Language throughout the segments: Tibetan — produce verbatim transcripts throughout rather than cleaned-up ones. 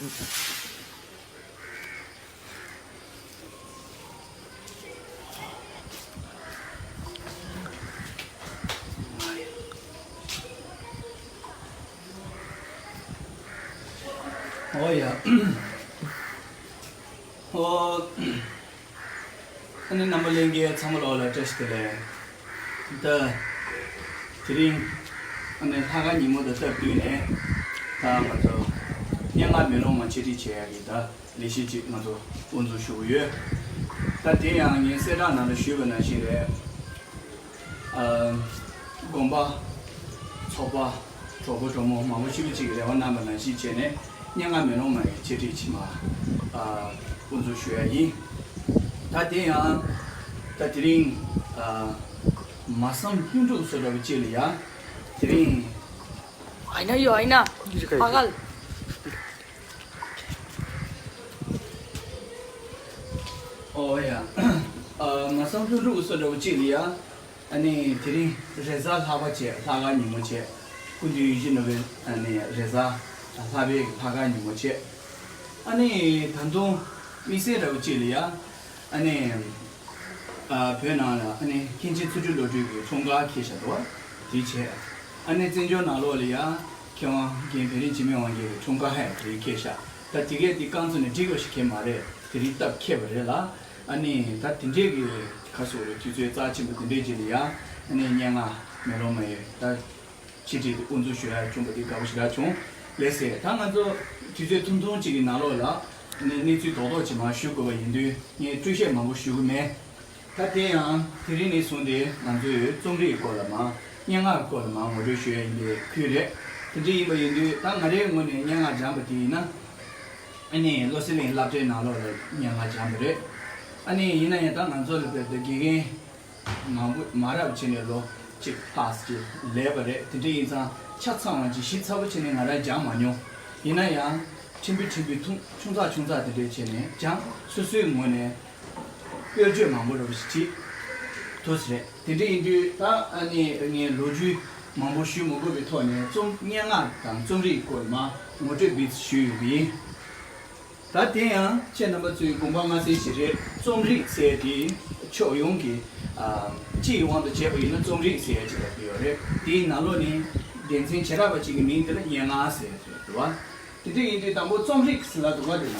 ཨོ་ཡ། ཨོ། ཨ་ནི་རྣམ་པ་ལྷན་རྒྱས་ཚང་མ་ལོག་ལ་བཀྲ་ཤིས་བདེ་ལེགས། ད་དེ་རིང་ཨ་ནི་ལྷག་དཀར་ཉིན་མོ་དང་སྟབས་བསྟུན་ནས་ད་ང་ཚོ་སྙན་ངག་མེ་ལོང་མ་འཆད་ཁྲིད་བྱེད་ཡག་གི་ད་ལས་གཞི་ཅིག་ང་ཚོ་དབུ་འཛུགས་ཞུ་གི་ཡོད། ད་དེ་ཡང་ངས་གསལ་བསྒྲགས་ནང་ལ་ཞུས་པ་ནང་བཞིན་རེད། ཨ། དགོན་པ། ཚོགས་པ། གྲོགས་པོ་གྲོགས་མོ་མང་པོ་ཞེ་པོ་ཅིག་གིས་རེ་བ་གནང་པ་ནང་བཞིན་བྱས་ནས་སྙན་ངག་མེ་ལོང་མ་ཡི་འཆད་ཁྲིད་ཕྱི་མ། ཨ། དབུ་འཛུགས་ཞུ་ཡ་ཡིན། ད་དེ་ཡང་། ད་དེ་རིང་། ཨ། མ་བསམ་ལྷུན་གྲུབ་བཟོ་འདྲ་པོ་ཅིག་ལ་ཡ། དེ་རིང་། ཨ་ཡིན་ན་ཡོད་ཨ་ཡིན་ན། ཕ་གལ། ཨོ་ཡ། ཨ། མ་བསམ་ལྷུན་གྲུབ་བཟོ་འདྲ་པོ་ཅིག་ལ་ཡ། ཨ་ནི་དེ་རིང་རེས་གཟའ་ལྷག་པ་བྱས་ལྷག་དཀར་ཉིན་མོ་བྱས། སྐུ་མདུན་ཡིད་བཞིན་ནོར་བུའི་ཨ་ནི་རེས་གཟའ་ལྷག་པའི་ལྷག་དཀར་ཉིན་མོ་བྱས། ཨ་ནི་ད་དུང་དམིགས་བསལ་འདྲ་བོ་ཅིག་ལ་ཡ། ཨ་ནི་ཨ། བོད་ནང་ལ་ཨ་ནི་མཁན་ཆེན་ཚུལ་ཁྲིམས་བློ་གྲོས་ཀྱི་འཁྲུངས་སྐར་འཁེལ་བཞག་འདུག་བ། དེ་བྱས། ཨ་ནི་བཙན་བྱོལ་ནང་ལོགས་ལ་ཡ། མཁས་དབང་རྒན་བེ་རི་འཇིགས་མེད་དབང་རྒྱལ་གྱི་འཁྲུངས་སྐར་ཧ་ཡ་དེ་འཁེལ་བཞག་ད་དེ་གས་དེ་རྐང་བཙུགས་ནས་འགྲིག་པ་ཞིག་གས་མ་རེད། དེ་རིང་སྟབས་འཁེལ་བ་རེད་ལ། ཨ་ནི་ད་དེ་འདྲས་ཀྱི་ཁ་སོ་རེ་དུས་ཚོད་རྩ་ཆེན་པོ་དེ་འདྲས་ཅིག་ལ་ཡ། ཨ་ནི་སྙན་ངག་མེ་ལོང་མ་ཡི་ད་འཆད་ཁྲིད་དེ་དབུ་འཛུགས་ཞུ་ཡ་བྱུང་བ་དེ་དགའ་པོ་ཞེ་དྲག་བྱུང་། ལགས་སེ། ད་ང་ཚོ་དུས་ཚོད་ཐུང་ཐུང་ཅིག་གི་ནང་ལོགས་ལ་ཨ་ནི་གནས་ཚུལ་རྡོག་རྡོག་ཅིག་མར་ཞུ་དགོས་པ་ཡིན་དུས་ངས་སྤྲོས་བཤད་མང་པོ་ཞུ་གི་མེད། ད་དེ་ཡང་དེ་རིང་ནས་བཟུང་སྟེ་ང་ཚོས་རྩོམ་རིག་སྐོར་ལ་མ། སྙན་ངག་སྐོར་ལ་མ་ངོ་སྤྲོད་ཞུ་ཡ་ཡིན་པའི་ཁུལ་རེད། དེ་འདྲ་ཡིན་པ་ཡིན་དུས་ད་ང་རའི་ངོས་ནས་སྙན་ངག་སྦྱངས་པ་དེ་ཡིན་ན། ཨ་ནི་བློ་གསལ་གླིང་སློབ་གྲྭའི་ནང་ལོགས་ལ་སྙན་ངག་སྦྱངས་པ་རེད། ཨ་ནི་ཡིན་ན་ཡང་ད་ང་ཚོ་ལ་བལྟས་ཏེ་དགེ་རྒན་མང་པོ་མ་རབས་ཕྱིན་ནས་ལོ་གཅིག་ལྷག་ཅིག་ལས་པ་རེད། དེ་འདྲ་ཡིན་ཙང་ཆ་ཚང་བ་ཅིག་ཞིབ་ཚགས་པོ་བྱས་ནས་ང་རང་སྦྱངས་མ་མྱོང་། ཡིན་ན་ཡང་ཕྲན་བུ་ཕྲན་བུ་ཐུང་ཆུང་ཙག་ཆུང་ཙག་དེ་འདྲ་བྱས་ནས་སྦྱངས། སོ་སོའི་ངོས་ནས། དཔེར་བརྗོད་མང་པོ་རོབ་ཞིག་བྲིས། ཐུགས་རྗེ་ཆེ། དེ་འདྲ་ཡིན་དུས་ད་ཨ་ནི་ངས་ལོ་རྒྱུས་མང་པོ་ཞུ་མི་དགོས་པའི་ཐོག་ནས་རྩོམ་སྙན་ངག་དང་རྩོམ་རིག་སྐོར་མ་ངོ་སྤྲོད་བིས་ཞུས་ཡོད་པ་ཡིན། ད་དེ་ཡང་ཁྱེད་རྣམ་པ་ཚོའི་དགོངས་པ་མངའ་གསལ་ཞིག་རེད། རྩོམ་རིག་ཟེར་དེ་ཕྱོགས་ཡོངས་ཀྱི་ཨ་སྤྱི་ཡི་དབང་དུ་བྱས་པ་ཡིན་ན་རྩོམ་རིག་ཟེར་ཡ་ཅིག་ལ་གོ་ཡོད་རེད། དེའི་ནང་ལོགས་ནས་སྡེ་ཚན་བྱེ་བྲག་པ་གཅིག་གི་མིང་དེ་ལ་སྙན་ངག་ཟེར་ཡ་ཅིག་ལ་གོ་བ། དེ་འདྲ་ཡིན་དུས་དང་པོ་རྩོམ་རིག་ཟེར་ལབ་འདུག་ག་དེ་ན།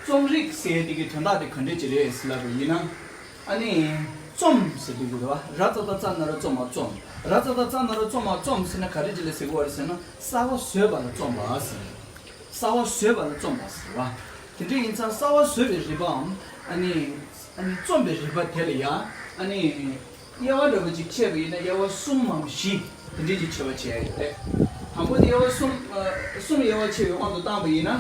རྩོམ་རིག་ཟེར་དེ་གི་དོན་དག་དེ་ག་འདྲ་ཅིག་རེད་ཟེར་ལབ་པ་ཡིན་ན། ཨ་ནི། རྩོམ་ཟེར་དེ་གི་རེད་བ། ར་ཙ་ད་ཙ་ན་རོ་རྩོ་མ་རྩོམ། ར་ཙ་ད་ཙ་ན་རོ་རྩོ་མ་རྩོམ་ཟེར་ན་ག་རེ་ཅིག་ལ་ཟེར་གི་ཡོད་རེད་ཟེར་ན་གསར་བ་བཟོས་པ་ལ་རྩོམ་པ་ཟེར། གསར་བ་བཟོས་པ་ལ་རྩོམ་པ་ཟེར་བ། དེ་འདྲ་ཡིན་ཙང་གསར་བ་བཟོས་པའི་རིག་པའམ། ཨ་ནི། ཨ་ནི་རྩོམ་པའི་རིག་པ་དེ་ལ་ཡ། ཨ་ནི། དབྱེ་བ་འདྲ་པོ་ཅིག་ཕྱེ་བ་ཡིན་ན་དབྱེ་བ་གསུམ་མམ་བཞི་དེ་འདྲས་ཅིག་ཕྱེ་བ་བྱས་ཡོད་རེད། དང་པོ་དེ་དབྱེ་བ་གསུམ་ཨ་གསུམ་དབྱེ་བ་ཕྱེ་བའི་དབང་དུ་བཏང་པ་ཡིན་ན།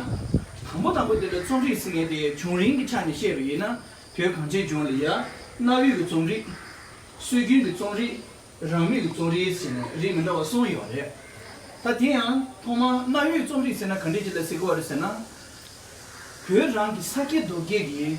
དང་པོ་དང་པོ་དེ་ལ་རྩོམ་རིག་ཟེར་མཁན་དེ་བྱུང་རིམ་གྱི་ཆ་ནས་བཤད་པ་ཡིན་ན་བོད་གངས་ཅན་ལྗོངས་ལ་ཡ་གནའ་བོའི་གི་རྩོམ་རིག་སྲོལ་རྒྱུན་གྱི་རྩོམ་རིག་རང་མོས་ཀྱི་རྩོམ་རིག་ཟེར་ནས་རིགས་མི་འདྲ་བ་གསུམ་ཡོད་རེད། ད་དེ་ཡང་ཐོག་མར་གནའ་བོའི་རྩོམ་རིག་ཟེར་ན་ག་འདྲས་ཅིག་ལ་ཟེར་གི་ཡོད་རེད་ཟེར་ན། བོད་རང་གི་ས་སྐྱེས་རྡོ་སྐྱེས་ཀྱི་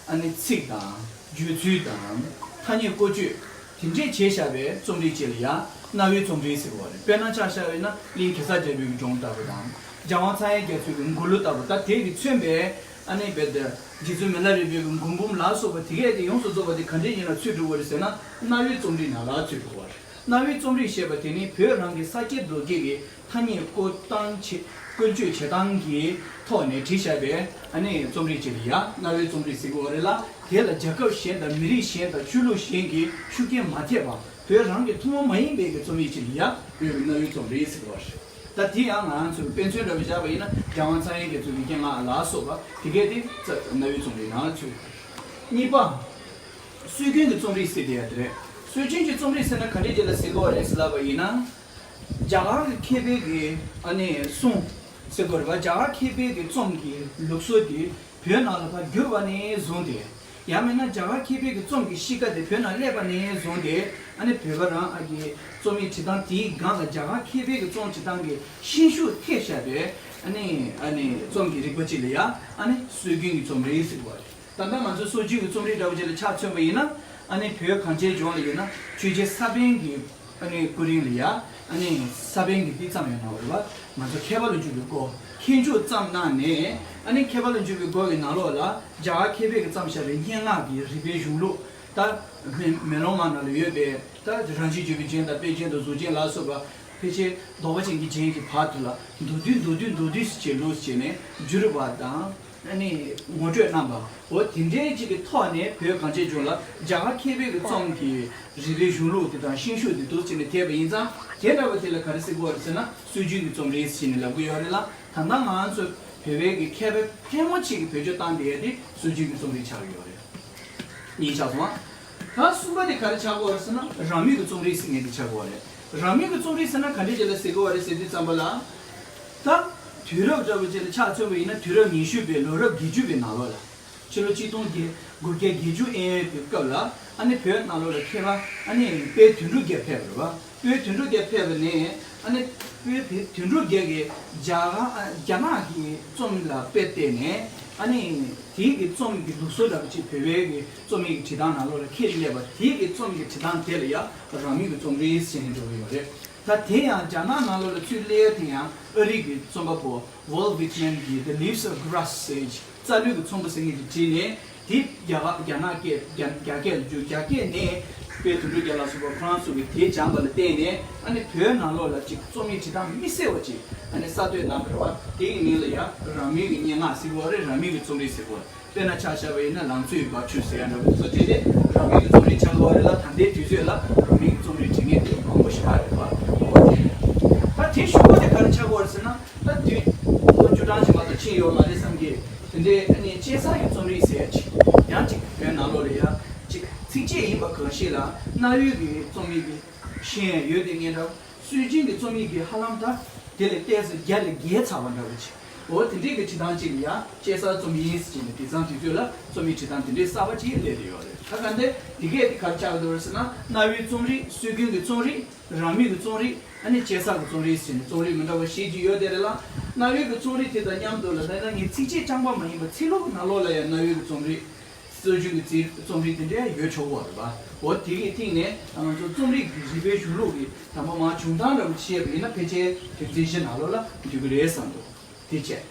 ཨ་ནི་ཚིག་དང་བརྗོད་ཚུལ་དང་ཐ་སྙད་བཀོལ་སྤྱོད་དེ་འདྲས་བྱས་བཞག་པའི་རྩོམ་རིག་ཅིག་ལ་ཡང་གནའ་བོའི་རྩོམ་རིག་ཟེར་གི་ཡོད་རེད། དཔེར་ན་ཆ་བཞག་པ་ཡིན་ན་གླིང་གེ་སར་རྒྱལ་པོའི་གི་སྒྲུང་ལྟ་བུ་དང་རྒྱལ་དབང་ཚངས་དབྱངས་རྒྱ་མཚོའི་གི་མགུར་གླུ་ལྟ་བུ་ད་དེ་གི་མཚོན་པའི་ཨ་ནི་རྦད་དེ་རྗེ་བཙུན་མི་ལ་རས་པའི་གི་མགུར་འབུམ་ལ་སོགས་པ་དེ་གས་དེ་ཡོངས་སུ་རྫོགས་པ་དེ་ག་འདྲས་ཡིན་ལ་ཚུད་འགྲོ་གི་ཡོད་རེད་ཟེར་ན་གནའ་བོའི་རྩོམ་རིག་ནང་ལ་ཚུད་འགྲོ་གི་ཡོད་རེད། གནའ་བོའི་རྩོམ་རིག་ཞེས་པ་དེ་ནི་བོད་རང་གི་ས་སྐྱེས་རྡོ་སྐྱེས་ཀྱི་ཐ་སྙད་བཀོལ་སྟངས་བྱེད་བཀོལ་སྤྱོད་བྱེད་སྟངས་ཀྱི་ཐོག་ནས་བྲིས་བཞག་པའི་ཨ་ནི་རྩོམ་རིག་ཅིག་ལ་ཡ་གནའ་བོའི་རྩོམ་རིག་ཟེར་གྱི་ཡོད་རེད་ལ། དེ་ལ་རྒྱལ་ཁབ་གཞན་དང་མི་རིགས་གཞན་དང་ཆོས་ལུགས་གཞན་གྱི་ཤུགས་རྐྱེན་མ་ཐེབས་པ་བོད་རང་གི་ཐུན་མོང་མ་ཡིན་པའི་གི་རྩོམ་རིག་ཅིག་ལ་ཡ་བོད་ཀྱི་གནའ་བོའི་རྩོམ་རིག་ཟེར་གྱི་ཡོད་རེད། ད་དེ་ཡང་ང་རང་ཚོའི་དཔེ་མཚོན་འདྲ་བོ་བཞག་པ་ཡིན་ན་རྒྱལ་དབང་ཚངས་དབྱངས་རྒྱ་མཚོའི་གི་སྙན་ངག་ལ་སོགས་པ་དེ་གས་དེ་རྩ་གནའ་བོའི་རྩོམ་རིག་ནང་ལ་ཚུད། གཉིས་པ། སྲོལ་རྒྱུན་གྱི་རྩོམ་རིག་ཟེར་དེ་ཡ་དེ་རེད། སྲོལ་རྒྱུན་གྱི་རྩོམ་རིག་ཟེར་ན་ག་འདྲས་ཅིག་ལ་ཟེར་གྱི་ཡོད་རེད་ཟེར་ལབ་པ་ཡིན་ན། རྒྱ་གར་གྱི་མཁས་པའི་གི་ཨ་ནི་གསུང་ཟེར་དགོས་རེད་པ། རྒྱ་གར་མཁས་པའི་གི་རྩོམ་གྱི་ལུགས་སྲོལ་དེ་བོད་ནང་ལ་ཕར་བསྒྱུར་བ་ནས་བཟུང་སྟེ། ཡང་མིན་ན་རྒྱ་གར་མཁས་པའི་གི་རྩོམ་གྱི་གཤིས་ཀ་དེ་བོད་ནང་སླེབས་པ་ནས་བཟུང་སྟེ་ཨ་ནི་བོད་པ་རང་ཨ་གི་རྩོམ་ཡིག་བྲིས་སྟངས་དེའི་སྒང་ལ་རྒྱ་གར་མཁས་པའི་གི་རྩོམ་བྲིས་སྟངས་ཀྱི་ཤན་ཤུགས་ཐེབས་བཞག་པའི་ཨ་ནི་ཨ་ནི་རྩོམ་གྱི་རིག་པ་ཅིག་ལ་ཡ་ཨ་ནི་སྲོལ་རྒྱུན་གྱི་རྩོམ་རིག་ཟེར་དགོས་རེད། ད་ལྟ་ང་ཚོ་སྲོལ་རྒྱུན་གྱི་རྩོམ་རིག་འདྲ་བོ་ཅིག་ལ་ཆ་མཚོན་པ་ཡིན་ན། ཨ་ནི་བོད་གངས་ཅན་ལྗོངས་ལ་ཡོད་ན་ཆོས་རྒྱལ་ས་པཎ་གྱི་ཨ་ནི་སྐུ་རིང་ལ་ཡ་ཨ་ནི་ས་པཎ་གྱི་འདི་བརྩམས་ཡོད་ན་འོ་རེད་པ། ང་ཚོ་མཁས་པ་ལོ་རྒྱུས་ཀྱི་སྐོར་ མཁས་མཆོག་བརྩམས་གནང་ནས། ཨ་ནི་མཁས་པ་ལ་འཇུག་པའི་སྒོ་གི་ནང་ལོགས་ལ་རྒྱ་གར་མཁས་པའི་གི་བརྩམས་བཞག་པའི་སྙན་ངག་གི་རིག་པའི་གཞུང་ལུགས། ད་མེ་མེ་ལོང་མ་ནང་ལ་ཡོད་པའི་ད་རང་བཞིན་བརྗོད་པའི་རྒྱན་དང་དཔེ་རྒྱན་དང་གཟུགས་ཅན་ལ་སོགས་པ་ཕལ་ཆེར་ལྡོག་པ་ཅན་གྱི་རྒྱན་གྱི་བར་དུ་ལ་མདོར་བསྡུས་མདོར་བསྡུས་མདོར་བསྡུས་སུ་བྱས་ལུགས་བྱས་ནས་བསྒྱུར་བ་དང་། ཨ་ནི་ངོ་སྤྲོད་གནང་བ། འོ་དེ་འདྲའི་ཅིག་གི་ཐོག་ནས་བོད་གངས་ཅན་ལྗོངས་ལ་རྒྱ་གར་མཁས་པའི་གི་རྩོམ་གྱི་རིག་པའི་གཞུང་ལུགས་དེ་དང་ཤིང་ཤུགས་དེ་འདུག་བྱས་ནས་དེད་པ་ཡིན་ཙང་། དེ་འདྲ་བ་དེ་ལ་ག་རེ་ཟེར་གི་ཡོད་རེད་ཟེར་ན། སྲོལ་རྒྱུན་གྱི་རྩོམ་རིག་ཟེར་ནས་ལབ་གི་ཡོད་རེད་ལ། ད་ལྟ་ང་ཚོ་བོད་པའི་གི་མཁས་པ་ཕལ་མོ་ཆེ་གི་བེད་སྤྱོད་བཏང་བསྡད་ཡ་དེ་སྲོལ་རྒྱུན་གྱི་རྩོམ་རིག་ཆགས་ཀྱི་ཡོད་རེད། གཉིས་ཆགས་སོང་ཨ། ད་གསུམ་པ་དེ་ག་རེ་ཆགས་ཀྱི་ཡོད་རེད་ཟེར་ན། རང་མོས་ཀྱི་རྩོམ་རིག་ཟེར་མཁན་དེ་ཆགས་ཀྱི་ཡོད་རེད། རང་མོས་ཀྱི་རྩོམ་རིག་ཟེར་ན་ག་འདྲ་ཅིག་ལ་ཟེར་གྱི་ཡོད་རེད་ཟེར་དུས་ཙམ་པ་ལ། ད་དུས་རབས་འདྲ་བོ་ཅིག་ལ་ཆ་མཚོན་པ་ཡིན་ན། དུས་རབས་ཉི་ཤུ་པའི་ལོ་རབས་བརྒྱད་ཅུ་པའི་ནང་ལོགས་ལ། ཕྱི་ལོ་ཆིག་སྟོང་དགུ་བརྒྱ་བརྒྱད་ཅུ་ཨེ་ཡོད་པའི་སྐབས་ལ། ཨ་ནི་བོད་ནང་ལོགས་ལ་མཁས་པ་ཨ་ནི་དཔལ་དོན་གྲུབ་རྒྱལ་ཕེབས་པ་རེད་པ། དཔལ་དོན་གྲུབ་རྒྱལ་ཕེབས་པ་ནས། ཨ་ནི་དཔལ་དོན་གྲུབ་རྒྱལ་གྱིས་རྒྱ་གར་ཨ་རྒྱ་ནག་གི་རྩོམ་ལ་དཔེ་བལྟས་ནས། ཨ་ནི་དེའི་གི་རྩོམ་གྱི་ལུགས་སྲོལ་འདྲ་པོ་ཅིག་བོད་པའི་གི་རྩོམ་ཡིག་གི་བྲིས་སྟངས་ནང་ལོགས་ལ་ཁྱེར་སླེབས་པ། དེའི་གི་རྩོམ་གྱི་བྲིས་སྟངས་དེ་ལ་ཡ་རང་མོས་ཀྱི་རྩོམ་རིག་ཟེར་ནས་འགྲོ་གི་ཡོད་རེད། ད་དེ་ཡང་རྒྱ་ནག་ནང་ལོགས་ལ་ཚུར་སླེབས་ཡ་དེ་ཡང་ཨ་རི་གི་རྩོམ་པ་པོ་Walt Whitman་གྱིས་The Leaves of Grass་ཟེར། རྩྭ་ལུད་ཀྱི་ཚོམ་བུ་ཟེར་མཁན་ཅིག་བྲིས་ནས། དེ་རྒྱ་གར་རྒྱ་ནག་སྐད་རྒྱ་རྒྱ་སྐད་ལ་བསྒྱུར། རྒྱ་སྐད་ནས་དཔལ་དོན་གྲུབ་རྒྱལ་ལ་སོགས་པ་ཁོ་རང་ཚོ་གིས་དེ་སྦྱངས་པ་ལ་བརྟེན་ནས། ཨ་ནི་བོད་ནང་ལོགས་ལ་ཅིག་རྩོམ་ཡིག་བྲིས་སྟངས་མི་གསལ་བ་ཅིག་ཨ་ནི་གསར་གཏོད་གནང་བ་རེད་པ། དེ་ཡི་མིང་ལ་ཡ་རང་མོས་ཀྱི་སྙན་ངག་ཟེར་གྱི་ཡོད་རེད། རང་མོས་ཀྱི་རྩོམ་རིག་ཟེར་གྱི་ཡོད་རེད། དཔེར་ན་ཆ་བཞག་པ་ཡིན་ན། ལང་ཚོའི་སྦག་ཆུ་ཟེར་ཡ་འདྲ་པོ་དེ་ཚོ་དེ་དེ་རང་མོས་ཀྱི་རྩོམ་རིག་ཆགས་ཀྱི་ཡོད་རེད་ལ། ད་ལྟའི་དུས་ཚོད་ལ་རང་མོས་ཀྱི་རྩོམ་རིག་བྲིས་མཁན་དེ་མང་པོ་ཞིག་ཡོད་རེད་པ། འོ་དེ་རེད། ད་དེ་གཞུག་གུ་དེ་ག་རེ་ཆགས་ཀྱི་ཡོད་རེད་ཟེར་ན། ད་དུས་ལོ་བཅུ་གྲངས་ཅིག་མ་གཏོགས་ཕྱིན་ཡོད་མ་རེད་བསམ་གི། དེ་འདྲའི་ཨ་ནི་སྐྱེས་ས་ཡི་རྩོམ་རིག་ཟེར་ཡ་ཅིག་ཡང་ཅིག་བོད་ནང་ལོགས་ལ་ཡ་ཅིག་ཚིགས་བཅད་ཡིན་པ་གང་ཞིག་ལ་གནའ་བོའི་གི་རྩོམ་རིག་གི་ཤེས་ཡོན་ཡོད་དེ་ངེས་འདྲ། སྲོལ་རྒྱུན་གྱི་རྩོམ་ཡིག་གི་ཧ་ལམ་ད་དེ་ལས་ཏོག་ཙམ་བརྒྱ་ལས་བརྒལ་ཚར་བ་འདྲ་བོ་ཅིག་འོ་དེ་འདྲའི་གི་བྲིས་སྟངས་ཅིག་ལ་ཡ་སྐྱེས་ས་རྩོམ་ཡིག་ཟེར་ནས། དེང་སང་དུས་ཚོད་ལ་རྩོམ་ཡིག་བྲིས་སྟངས་དེ་འདྲའི་གསར་པ་ཅིག་སླེབས་བསྡད་ཡོད་རེད། ད་ག་འདྲ་དེ་གས་དེ་ག་རེ་ཆགས་འདུག་ཟེར་ན། གནའ་བོའི་རྩོམ་རིག་སྲོལ་རྒྱུན་གྱི་རྩོམ་རིག་རང་མོས་ཀྱི་རྩོམ་རིག་ཨ་ནི་སྐྱེས་ས་གི་རྩོམ་རིག་ཟེར་ནས་རྩོམ་རིག་མི་འདྲ་བ་ཞེ་གཅིག་ཡོད་དེ་རེད་ལ། གནའ་བོའི་གི་རྩོམ་རིག་དེ་དང་མཉམ་དུ་ལ། ད་ལྟ་ངས་ཚིགས་བཅད་རྐྱང་པ་མ་ཡིན་པ་ཚིག་ལྷུག་གི་ནང་ལོགས་ལ་ཡང་གནའ་བོའི་གི་རྩོམ་རིག་སྲོལ་རྒྱུན་གྱི་རྩིས་རྩོམ་རིག་དེ་འདྲ་ཡོད་ཆོག་གི་རེད་པ། འོ་དེ་གི་སྟེང་ནས་ད་ང་ཚོ་རྩོམ་རིག་གི་རིག་པའི་གཞུང་ལུགས་ཀྱི་དང་པོ་མར་བྱུང་སྟངས་འདྲ་བོ་བཤད་པ་ཡིན་ན། ཕལ་ཆེར་དོན་ཚན་བཞི་ནང་ལོགས་ལ་འདུས་ཀྱི་རེད་བསམ་འདུག་དེ་བྱས།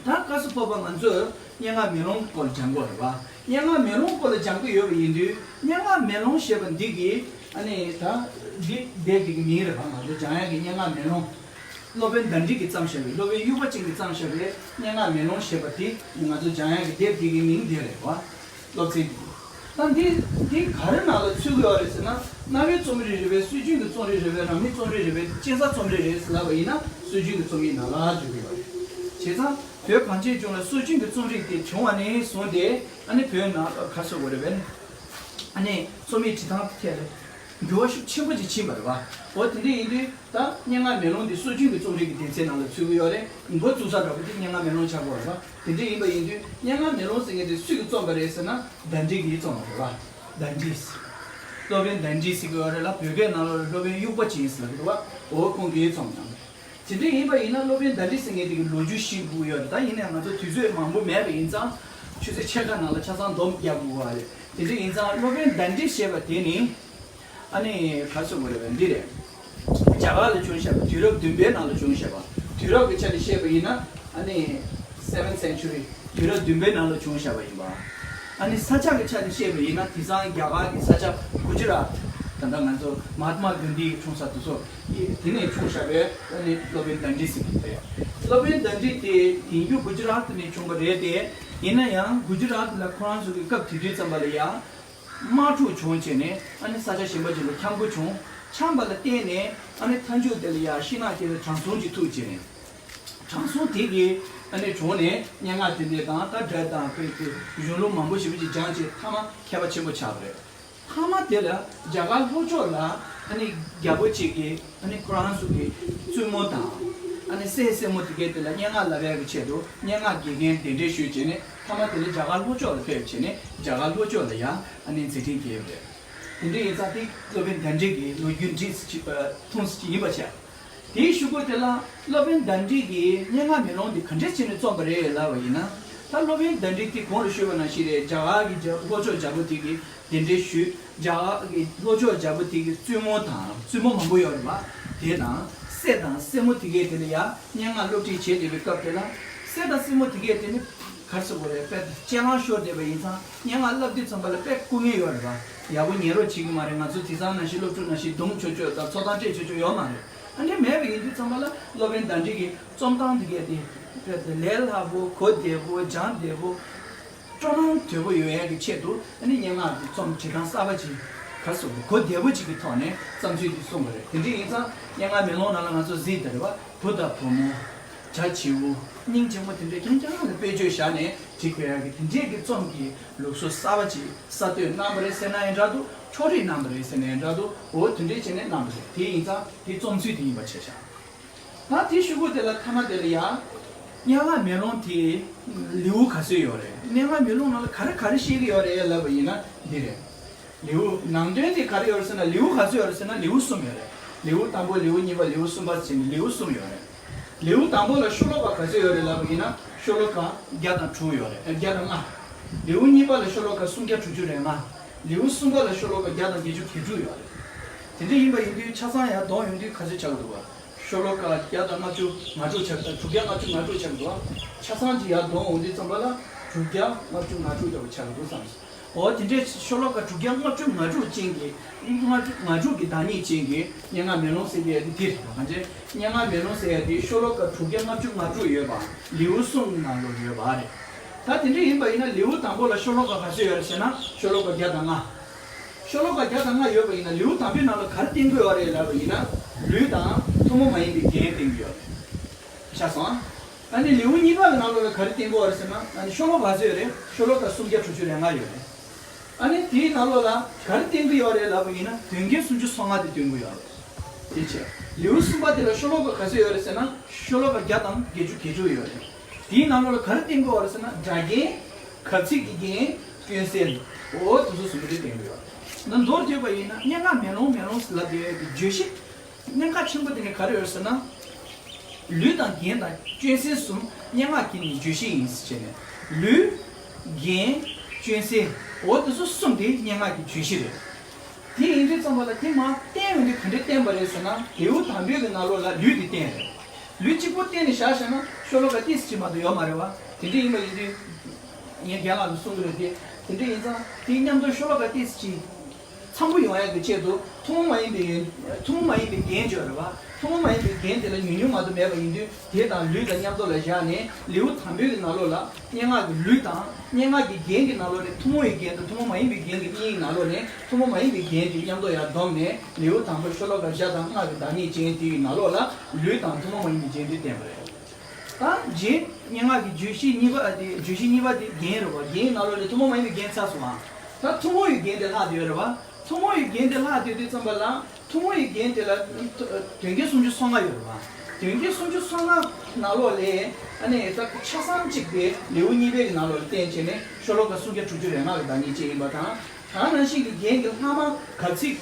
ད་སྐབས་སུ་བབ་པ་ང་ཚོས་སྙན་ངག་མེ་ལོང་སྐོར་ལ་སྦྱང་དགོས་རེད་པ། སྙན་ངག་མེ་ལོང་སྐོར་ལ་སྦྱང་གི་ཡོད་པ་ཡིན་དུས། སྙན་ངག་མེ་ལོང་ཞེས་པ་འདི་གི་ཨ་ནི་ད་འདི་དེབ་འདི་གི་མིང་རེད་པ། ང་ཚོ་སྦྱང་ཡག་གི་སྙན་ངག་མེ་ལོང་། སློབ་དཔོན་ཟླ་སྒྲིལ་གྱིས་བརྩམས་བཞག་པའི། སློབ་དཔོན་དབྱུག་པ་ཅན་གྱིས་བརྩམས་བཞག་པའི་སྙན་ངག་མེ་ལོང་ཞེས་པ་དེ་ང་ཚོ་སྦྱང་ཡག་གི་དེབ་འདི་གི་མིང་འདི་རེད་པ། སློབ་ཚན་འདི། ད་འདི་འདི་ག་རེ་ནང་ལ་ཚུད་ཀྱི་ཡོད་རེད་ཟེར་ན། གནའ་བོའི་རྩོམ་རིག་རེད་པས། སྲོལ་རྒྱུན་གྱི་རྩོམ་རིག་རེད་པས། རང་མོས་རྩོམ་རིག་རེད་པས། སྐྱེས་ས་རྩོམ་རིག་རེད་ཟེར་ལབ་པ་ཡིན་ན། སྲོལ་རྒྱུན་གྱི་རྩོམ་རིག་ནང་ལ་འདུས་ཀྱི་ཡོད་རེད། བྱས་ཙང་བོད་གངས་ཅན་ལྗོངས་ལ་སྲོལ་རྒྱུན་གྱི་རྩོམ་རིག་དེ་བྱུང་བ་ནས་བཟུང་སྟེ། ཨ་ནི་བོད་ནང་ལ་ག་རེ་ཟེར་དགོས་རེད་པས། ཨ་ནི་རྩོམ་ཡིག་འབྲི་སྟངས་ཐད་ལ་འགྱུར་བ་ཤུགས་ཆེན་པོ་ཅིག་ཕྱིན་པ་རེད་པ། འོ་དེ་འདྲ་ཡིན་དུས། ད་སྙན་ངག་མེ་ལོང་འདི་སྲོལ་རྒྱུན་གྱི་རྩོམ་རིག་གི་སྡེ་ཚན་ནང་ལ་ཚུད་ཀྱི་ཡོད་རེད། འགོ་བཙུགས་ས་འདྲ་པོ་དེ་སྙན་ངག་མེ་ལོང་ཆགས་ཀྱི་ཡོད་རེད་པ། དེ་འདྲ་ཡིན་པ་ཡིན་དུས། སྙན་ངག་མེ་ལོང་ཟེར་མཁན་དེ་སུས་ཀྱིས་བརྩམས་པ་རེད་ཟེར་ན། ཟླ་སྒྲིལ་གྱིས་བརྩམས་པ་རེད་པ། ཟླ་སྒྲིལ། སློབ་དཔོན་ཟླ་སྒྲིལ་ཟེར་གྱི་ཡོད་རེད་ལ། བོད་སྐད་ནང་ལོགས་ལ་སློབ་དཔོན་དབྱུག་པ་ཅན་ཟེར་ལབ་ཀྱི་འདུག་པ། འོ་ཁོང་གིས་བརྩམས་གནང་། དེ་འདྲ་ཡིན་པ་ཡིན་ན། སློབ་དཔོན་ཟླ་སྒྲིལ་ཟེར་མཁན་དེ་གི་ལོ་རྒྱུས་ཤེས་དགོས་ཀྱི་ཡོད་རེད། ད་ཡིན་ནའང་ང་ཚོ་དུས་ཚོད་མང་པོ་མེད་པ་ཡིན་ཙང་། ཆུ་ཚོད་ཕྱེད་ཀ་ནང་ལ་ཆ་ཚང་སྡོམ་རྒྱག་དགོས་པ་རེད། དེ་འདྲ་ཡིན་ཙང་སློབ་དཔོན་ཟླ་སྒྲིལ་ཞེས་པ་དེ་ནི། ཨ་ནི་ག་རེ་ཟེར་དགོས་རེད་པས། འདི་རེད། རྒྱ་གར་ལ་བྱུང་བཞག་པ། དུས་རབས་བདུན་པའི་ནང་ལ་བྱུང་བཞག་པ། དུས་རབས་ཀྱི་ཆ་ནས་བཤད་པ་ཡིན་ན། ཨ་ནི་seventh century། དུས་རབས་བདུན་པའི་ནང་ལ་བྱུང་བཞག་པ་ཡིན་པ། ཨ་ནི་ས་ཆ་གི་ཆ་ནས་བཤད་པ་ཡིན་ན། དེང་སང་རྒྱ་གར་གྱི་ས་ཆ་གུ་ཇི་རཱཏ། ད་ལྟ་ང་ཚོ་མ་ཧཱ་ཏ་མ་གྷན་དྷི་ཡི་འཁྲུངས་ས་དེ་ཚོ། དེ་ནས་བྱུང་བཞག་པའི་ཨ་ནི་སློབ་དཔོན་ཟླ་སྒྲིལ་ཟེར་གྱི་རེད། སློབ་དཔོན་ཟླ་སྒྲིལ་དེ་དེང་རྒྱུ་གུ་ཇི་རཱཏ་ནས་བྱུང་བ་རེད་དེ། ཡིན་ན་ཡང་གུ་ཇི་རཱཏ་ལ་ཁོ་རང་ཚོ་གི་སྐབས་དེ་དུས་ཙམ་པ་ལ་ཡ། དམག་འཁྲུག་བྱུང་བྱས་ནས། ཨ་ནི་ས་ཆ་གཞན་པ་ཅིག་ལ་འཁྱམས་དགོས་བྱུང་། འཁྱམས་པ་ལ་བརྟེན་ནས། ཨ་ནི་མཐའ་མཇུག་དེ་ལ་ཡ་ཤིང་ནགས་དེ་ལ་དྲང་སྲོང་ཅིག་ཐུག་བྱས་ནས། དྲང་སྲོང་དེ་གིས་ཨ་ནི་གྲོངས་ནས། སྙན་ངག་དེ་འདྲ་དང་། ད་སྒྲ་དང་དཔེ་དེ་གཞུང་ལུགས་མང་པོ་ཞེ་པོ་ཅིག་སྦྱངས་བྱས། མཐའ་མ་མཁས་པ་ཆེན་པོ་ཆགས་པ་རེད། མཐའ་མ་དེ་ལ་རྒྱ་གར་ལྷོ་ཕྱོགས་ལ་ཨ་ནི་རྒྱལ་པོ་གཅིག་གིས། ཨ་ནི་ཁོ་རང་ཚོ་གི་བཙུན་མོ་དང་། ཨ་ནི་སྲས་སྲས་མོ་དེ་གའི་དེ་ལ་སྙན་ངག་བསླབ་ཡག་གི་ཆེད་དུ་སྙན་ངག་དགེ་རྒན་གདན་འདྲེན་ཞུས་བྱས་ནས། མཐའ་མ་དེ་ལ་རྒྱ་གར་ལྷོ་ཕྱོགས་ལ་ཕེབས་བྱས་ནས། རྒྱ་གར་ལྷོ་ཕྱོགས་ལ་ཡ་ཨ་ནི་མཛད་འཕྲིན་རྒྱས་ཡོད་རེད། དེ་འདྲ་ཡིན་ཙང་དེ་སློབ་དཔོན་ཟླ་སྒྲིལ་གྱི་ལོ་རྒྱུས་འདི་ཅིག་ཐུང་ཙམ་ཅིག་ཡིན་པ་བྱས། དེའི་གཞུག་གུ་དེ་ལ་སློབ་དཔོན་ཟླ་སྒྲིལ་གྱིས་སྙན་ངག་མེ་ལོང་འདི་ག་འདྲ་བྱས་ནས་བརྩམས་པ་རེད་ལབ་པ་ཡིན་ན། ད་སློབ་དཔོན་ཟླ་སྒྲིལ་དེ་གོང་ལ་ཞུས་པ་ནང་བཞིན་རེད། རྒྱ་གར་གྱི་རྒྱ་ལྷོ་ཕྱོགས་རྒྱལ་པོ་དེ་གི་གདན་འདྲེན་ཞུས། རྒྱ་གར་གྱི་ལྷོ་ཕྱོགས་རྒྱལ་པོ་དེ་གི་བཙུན་མོ་དང་། བཙུན་མོ་མང་པོ་ཡོད་རེད་པ། དེ་དང་ སྲས་དང་སྲས་མོ་དེ་གས་དེ་ལ་ཡང་སྙན་ངག་སློབ་ཁྲིད་བྱེད་བསྡད་པའི་སྐབས་དེ་ལ། སྲས་དང་སྲས་མོ་དེ་གས་དེ་ནི་ག་རེ་ཟེར་དགོས་རེད། དཔེ་སྤྱན་ལམ་ཤོར་བསྡད་པ་ཡིན་ཙང་སྙན་ངག་བསླབ་དུས་ཙམ་པ་ལ་དཔེ་སྐུ་ངལ་ཡོད་རེད་པ། ཡག་པོ་ཉན་རོགས་བྱེད་ཀྱི་མ་རེད། ང་ཚོ་དེང་སང་ནང་བཞིན་སློབ་ཕྲུག་ནང་བཞིན་རྡུང་ཆོག་ཆོག་དང་ཚོགས་གཏམ་སྤྲད་ཆོག་ཆོག་ཡོད་མ་རེད། ཨ་འདྲ་མེད་པ་ཡིན་དུས་ཙམ་པ་ལ་སློབ་དཔོན་ཟླ་སྒྲོན་གྱི་རྩོམ་སྟངས་དེ་གས་དེ་དཔེ་ལས་སླ་པོ་གོ་བདེ་པོ་སྦྱང་བདེ་པོ། སྤྲོ་སྣང་དོད་པོ་ཡོང་ཡག་གི་ཆེད་དུ། ཨ་ནི་སྙན་ངག་གི་རྩོམ་བྲིས་སྟངས་གསར་པ་ཅིག་ག་རེ་ཟེར་དགོས། གོ་བདེ་པོ་ཅིག་གི་ཐོག་ནས་བརྩམས་ཚུལ་དེ་གསུངས་པ་རེད། དེ་འདྲ་ཡིན་ཙང་སྙན་ངག་མེ་ལོང་ནང་ལ་ང་ཚོ་གཟིགས་དེ་རེད་པ། བུ་དང་བུ་མོ། བྱ་བྱིའུ། སྙིང་རྗེ་མོ་དེ་འདྲ་རྐྱང་རྐྱང་ལ་དཔེ་བརྗོད་བཞག་ནས་བྲིས་དགོས་ཡག་གི་དེ་འདྲས་ཀྱི་རྩོམ་གྱི་ལུགས་སྲོལ་གསར་པ་ཅིག་གསར་གཏོད་གནང་པ་རེད་ཟེར་ན་ཡང་འདྲ་འདུག་ཕྱོགས་རིས་གནང་པ་རེད་ཟེར་ན་ཡང་འདྲ་འདུག་འོ་དེ་འདྲས་བྱས་ནས་གནང་པ་རེད། དེ་ཡིན་ཙང་དེ་རྩོམ་ཚུལ་དེ་ཡིན་པ་བྱས་བཞག་ད་དེའི་གཞུག་གུ་དེ་ལ་མཐའ་མ་དེ་ལ་ཡ། སྙན་ངག་མེ་ལོང་དེ་ལེའུ་ག་ཚོད་ཡོད་རེད། སྙན་ངག་མེ་ལོང་ནང་ལ་ག་རེ་ག་རེ་བཤད་ཀྱི་ཡོད་རེད་ལབ་པ་ཡིན་ན་འདི་རེད། ལེའུ་ནང་དོན་དེ་ག་རེ་ཡོད་རེད་ཟེར་ན་ལེའུ་ག་ཚོད་ཡོད་རེད་ཟེར་ན་ལེའུ་གསུམ་ཡོད་རེད། ལེའུ་དང་པོ་ལེའུ་གཉིས་པ་ལེའུ་གསུམ་པ་བྱས་ནས་ལེའུ་གསུམ་ཡོད་རེད། ལེའུ་དང་པོ་ལ་ཤོ་ལོ་ཀ་ག་ཚོད་ཡོད་རེད་ལབ་པ་ཡིན་ན་ཤོ་ལོ་ཀ་བརྒྱ་དང་དྲུག་ཡོད་རེད། ཨ་བརྒྱ་དང་ལྔ། ལེའུ་གཉིས་པ་ལ་ཤོ་ལོ་ཀ་སུམ་བརྒྱ་དྲུག་ཅུ་རེ་ལྔ། ལེའུ་གསུམ་པ་ལ་ཤོ་ལོ་ཀ་བརྒྱ་དང་བརྒྱད་ཅུ་གྱ་དྲུག་ཡོད་རེད། དེ་འདྲ་ཡིན་པ་ཡིན་དུས་ཆ་ཚང་ཡར་བསྡོམས་ཡོང་དུས་ག་ཚོད་ཆགས་ཀྱི་འདུག་བ། ཤོ་ལོ་ཀ་བརྒྱ་དང་ལྔ་བཅུ་ང་དྲུག་ཆགས། དྲུག་བརྒྱ་ལྔ་བཅུ་ང་དྲུག་ཆགས་འདུག་བ། ཆ་ཚང་གཅིག་ཡར་བསྡོམས་འོང་དུས་ཙམ་པ་ལ་དྲུག་བརྒྱ་ལྔ་བཅུ་ང་དྲུག་ལྟ་བུ་ཆགས་ཀྱི་འདུག་བསམ་སོང་། འོ་དེ་འདྲའི་ཤོ་ལོ་ཀ་དྲུག་བརྒྱ་ལྔ་བཅུ་ང་དྲུག་ཅན་གྱི། ལྔ་བཅུ་ང་དྲུག་གི་བདག་ཉིད་ཅན་གྱི་སྙན་ངག་མེ་ལོང་ཟེར་གྱི་ཡ་དེ་འདི་རེད། གང་ཅི། སྙན་ངག་མེ་ལོང་ཟེར་ཡ་དེ་ཤོ་ལོ་ཀ་དྲུག་བརྒྱ་ལྔ་བཅུ་ང་དྲུག་ཡོད་པ་ལེའུ་གསུམ་ནང་ལ་ཡོད་པ་རེད། ད་དེ་འདྲ་ཡིན་པ་ཡིན་ན་ལེའུ་དང་པོ་ལ་ཤོ་ལོ་ཀ་ག་ཚོད་ཡོད་རེད་ཟེར་ན་ཤོ་ལོ་ཀ་བརྒྱ་དང་ལྔ། ཤོ་ལོ་ཀ་བརྒྱ་དང་ལྔ་ཡོད་པ་ཡིན་ན་ལེའུ་དང་པོའི་ནང་ལ་ག་རེ་བསྟན་དགོས་པ་རེད་ལབ་པ་ཡིན་ན་ལུས་དང་ཐུན་མོང་མ་ཡིན་པའི་རྒྱན་བསྟན་གྱི་ཡོད་རེད། ཤེས་སོང་ཨ། ཨ་ནི་ལེའུ་གཉིས་པ་གི་ནང་ལོགས་ལ་ག་རེ་བསྟན་གྱི་ཡོད་རེད་ཟེར་ན་ཨ་ནི་ཤོ་ལོ་ཀ་ག་ཚོད་ཡོད་རེད། ཤོ་ལོ་ཀ་སུམ་བརྒྱ་དྲུག་ཅུ་རེ་ལྔ་ཡོད་རེད། ཨ་ནི་དེའི་ནང་ལོགས་ལ་ག་རེ་བསྟན་གྱི་ཡོད་རེད་ལབ་པ་ཡིན་ན་དོན་རྒྱན་སུམ་ཅུ་སོ་ལྔ་དེ་སྟོན་གྱི་ཡོད་རེད། དེ་བྱས་ལེའུ་གསུམ་པ་དེ་ལ་ཤོ་ལོ་ཀ་ག་ཚོད་ཡོད་རེད་ཟེར་ན་ཤོ་ལོ་ཀ་བརྒྱ་དང་བརྒྱད་ཅུ་གྱ་དྲུག་ཡོད་རེད། དེའི་ནང་ལོགས་ལ་ག་རེ་བསྟན་གྱི་ཡོད་རེད་ཟེར་ན་སྒྲ་རྒྱན། གབ་ཚིག་གི་རྒྱན། སྐྱོན་སེལ། འོ་དེ་ཚོ་གསུམ་པོ་དེ་བསྟན་གྱི་ཡོད་རེད། ད་མདོར་བསྡུས་པ་ཡིན་ན་སྙན་ངག་མེ་ལོང་མེ་ལོང་ཟེར་ལབ་བསྡད་ཡོད་པའི་བརྗོད་གཞི། གནད་འགག་ཆེན་པོ་དེ་ནི་ག་རེ་ཡོད་ཟེར་ན། ལུས་དང་རྒྱན་དང་སྐྱོན་སེལ་གསུམ་སྙན་ངག་གི་ནི་བརྗོད་གཞི་ཡིན་ཟེར་བྱས་ནས། ལུས། རྒྱན། སྐྱོན་སེལ། འོ་དེ་ཚོ་གསུམ་དེ་སྙན་ངག་གི་བརྗོད་གཞི་རེད། དེ་ཡིན་དུས་ཙམ་པ་ལ་དེ་མར་བསྟན་ཡོང་དུས་ག་འདྲས་བསྟན་པ་རེད་ཟེར་ན་ལེའུ་དང་པོའི་གི་ནང་ལོགས་ལ་ལུས་དེ་བསྟན་རེད། ལུས་གཅིག་པོ་བསྟན་ནས་བཞག་བཞག་ན་ཤོ་ལོ་ཀ་ཏོག་ཙམ་ཅིག་མ་གཏོགས་ཡོད་མ་རེད་བ། དེ་འདྲས་ཡིན་པ་ཡིན་དུས། ངས་རྒན་ལགས་ལ་གསུང་གི་རེད་དེ། དེ་འདྲས་ཡིན་ཙང་དེའི་མཉམ་དུ་ཤོ་ལོ་ཀ་ཏོག་ཙམ་ཅིག་ཚང་པོ་ཡོང་ཡག་གི་ཆེད་དུ་ཐུན་མོང་མ་ཡིན་པའི་ཡོན། ཐུན་མོང་མ་ཡིན་པའི་རྒྱན་བརྗོད་རེད་བ། ཐུན་མོང་མ་ཡིན་པའི་རྒྱན་དེ་ལ་ཉུང་ཉུང་མ་གཏོགས་མེད་པ་ཡིན་དུས་དེ་དང་ལུས་དང་མཉམ་དུ་ལ་བཞག་ནས་ལེའུ་དང་པོའི་གི་ནང་ལོགས་ལ་སྙན་ངག་གི་ལུས་དང་སྙན་ངག་གི་རྒྱན་གྱི་ནང་ལོགས་ནས་ཐུན་མོང་བའི་རྒྱན་དང་ཐུན་མོང་མ་ཡིན་པའི་རྒྱན་གྱི་གཉིས་ཀྱི་ནང་ལོགས་ནས་ཐུན་མོང་མ་ཡིན་པའི་རྒྱན་དེ་མཉམ་དུ་ཡར་བསྡོམས་ནས་ལེའུ་དང་པོ་ཤོ་ལོ་ཀ་བརྒྱ་དང་ལྔ་གི་བདག་ཉིད་ཅན་དེ་ཡི་ནང་ལོགས་ལ་ལུས་དང་ཐུན་མོང་མ་ཡིན་པའི་རྒྱན་དེ་བསྟན་པ་རེད། ད་རྗེས་སྙན་ངག་གི་བརྗོད་གཞི་གཉིས་པ་དེ་བརྗོད་གཞི་གཉིས་པ་དེ་རྒྱན་རེད་བ། རྒྱན་ནང་ལོགས་ལ་ཐུན་མོང་མ་ཡིན་པའི་རྒྱན་ཚར་སོང་ཨ། ད་ཐུན་མོང་བའི་རྒྱན་དེ་ལྷག་བསྡད་ཡོད་རེད་བ། ཐུན་མོང་བའི་རྒྱན་དེ་ལྷག་བསྡད་དུས་ཙམ་པ་ལ་ཐུན་མོང་བའི་རྒྱན་དེ་ལ་དོན་རྒྱན་སུམ་ཅུ་སོ་ལྔ་ཡོད་རེད་བ། དོན་རྒྱན་སུམ་ཅུ་སོ་ལྔ་ནང་ལོགས་ལས་ཨ་ནི་ད་ཆ་ཚང་གཅིག་དེ་ལེའུ་གཉིས་པའི་ནང་ལོགས་ལ་བསྟན་བྱས་ནས་ཤོ་ལོ་ཀ་སུམ་བརྒྱ་དྲུག་ཅུ་རེ་ལྔ་གི་བདག་ཉིད་ཅན་ཡིན་པ་དང་། ད་ནང་བཞིན་གྱི་རྒྱན་གྱི་ལྷག་མ་གབ་ཚིག་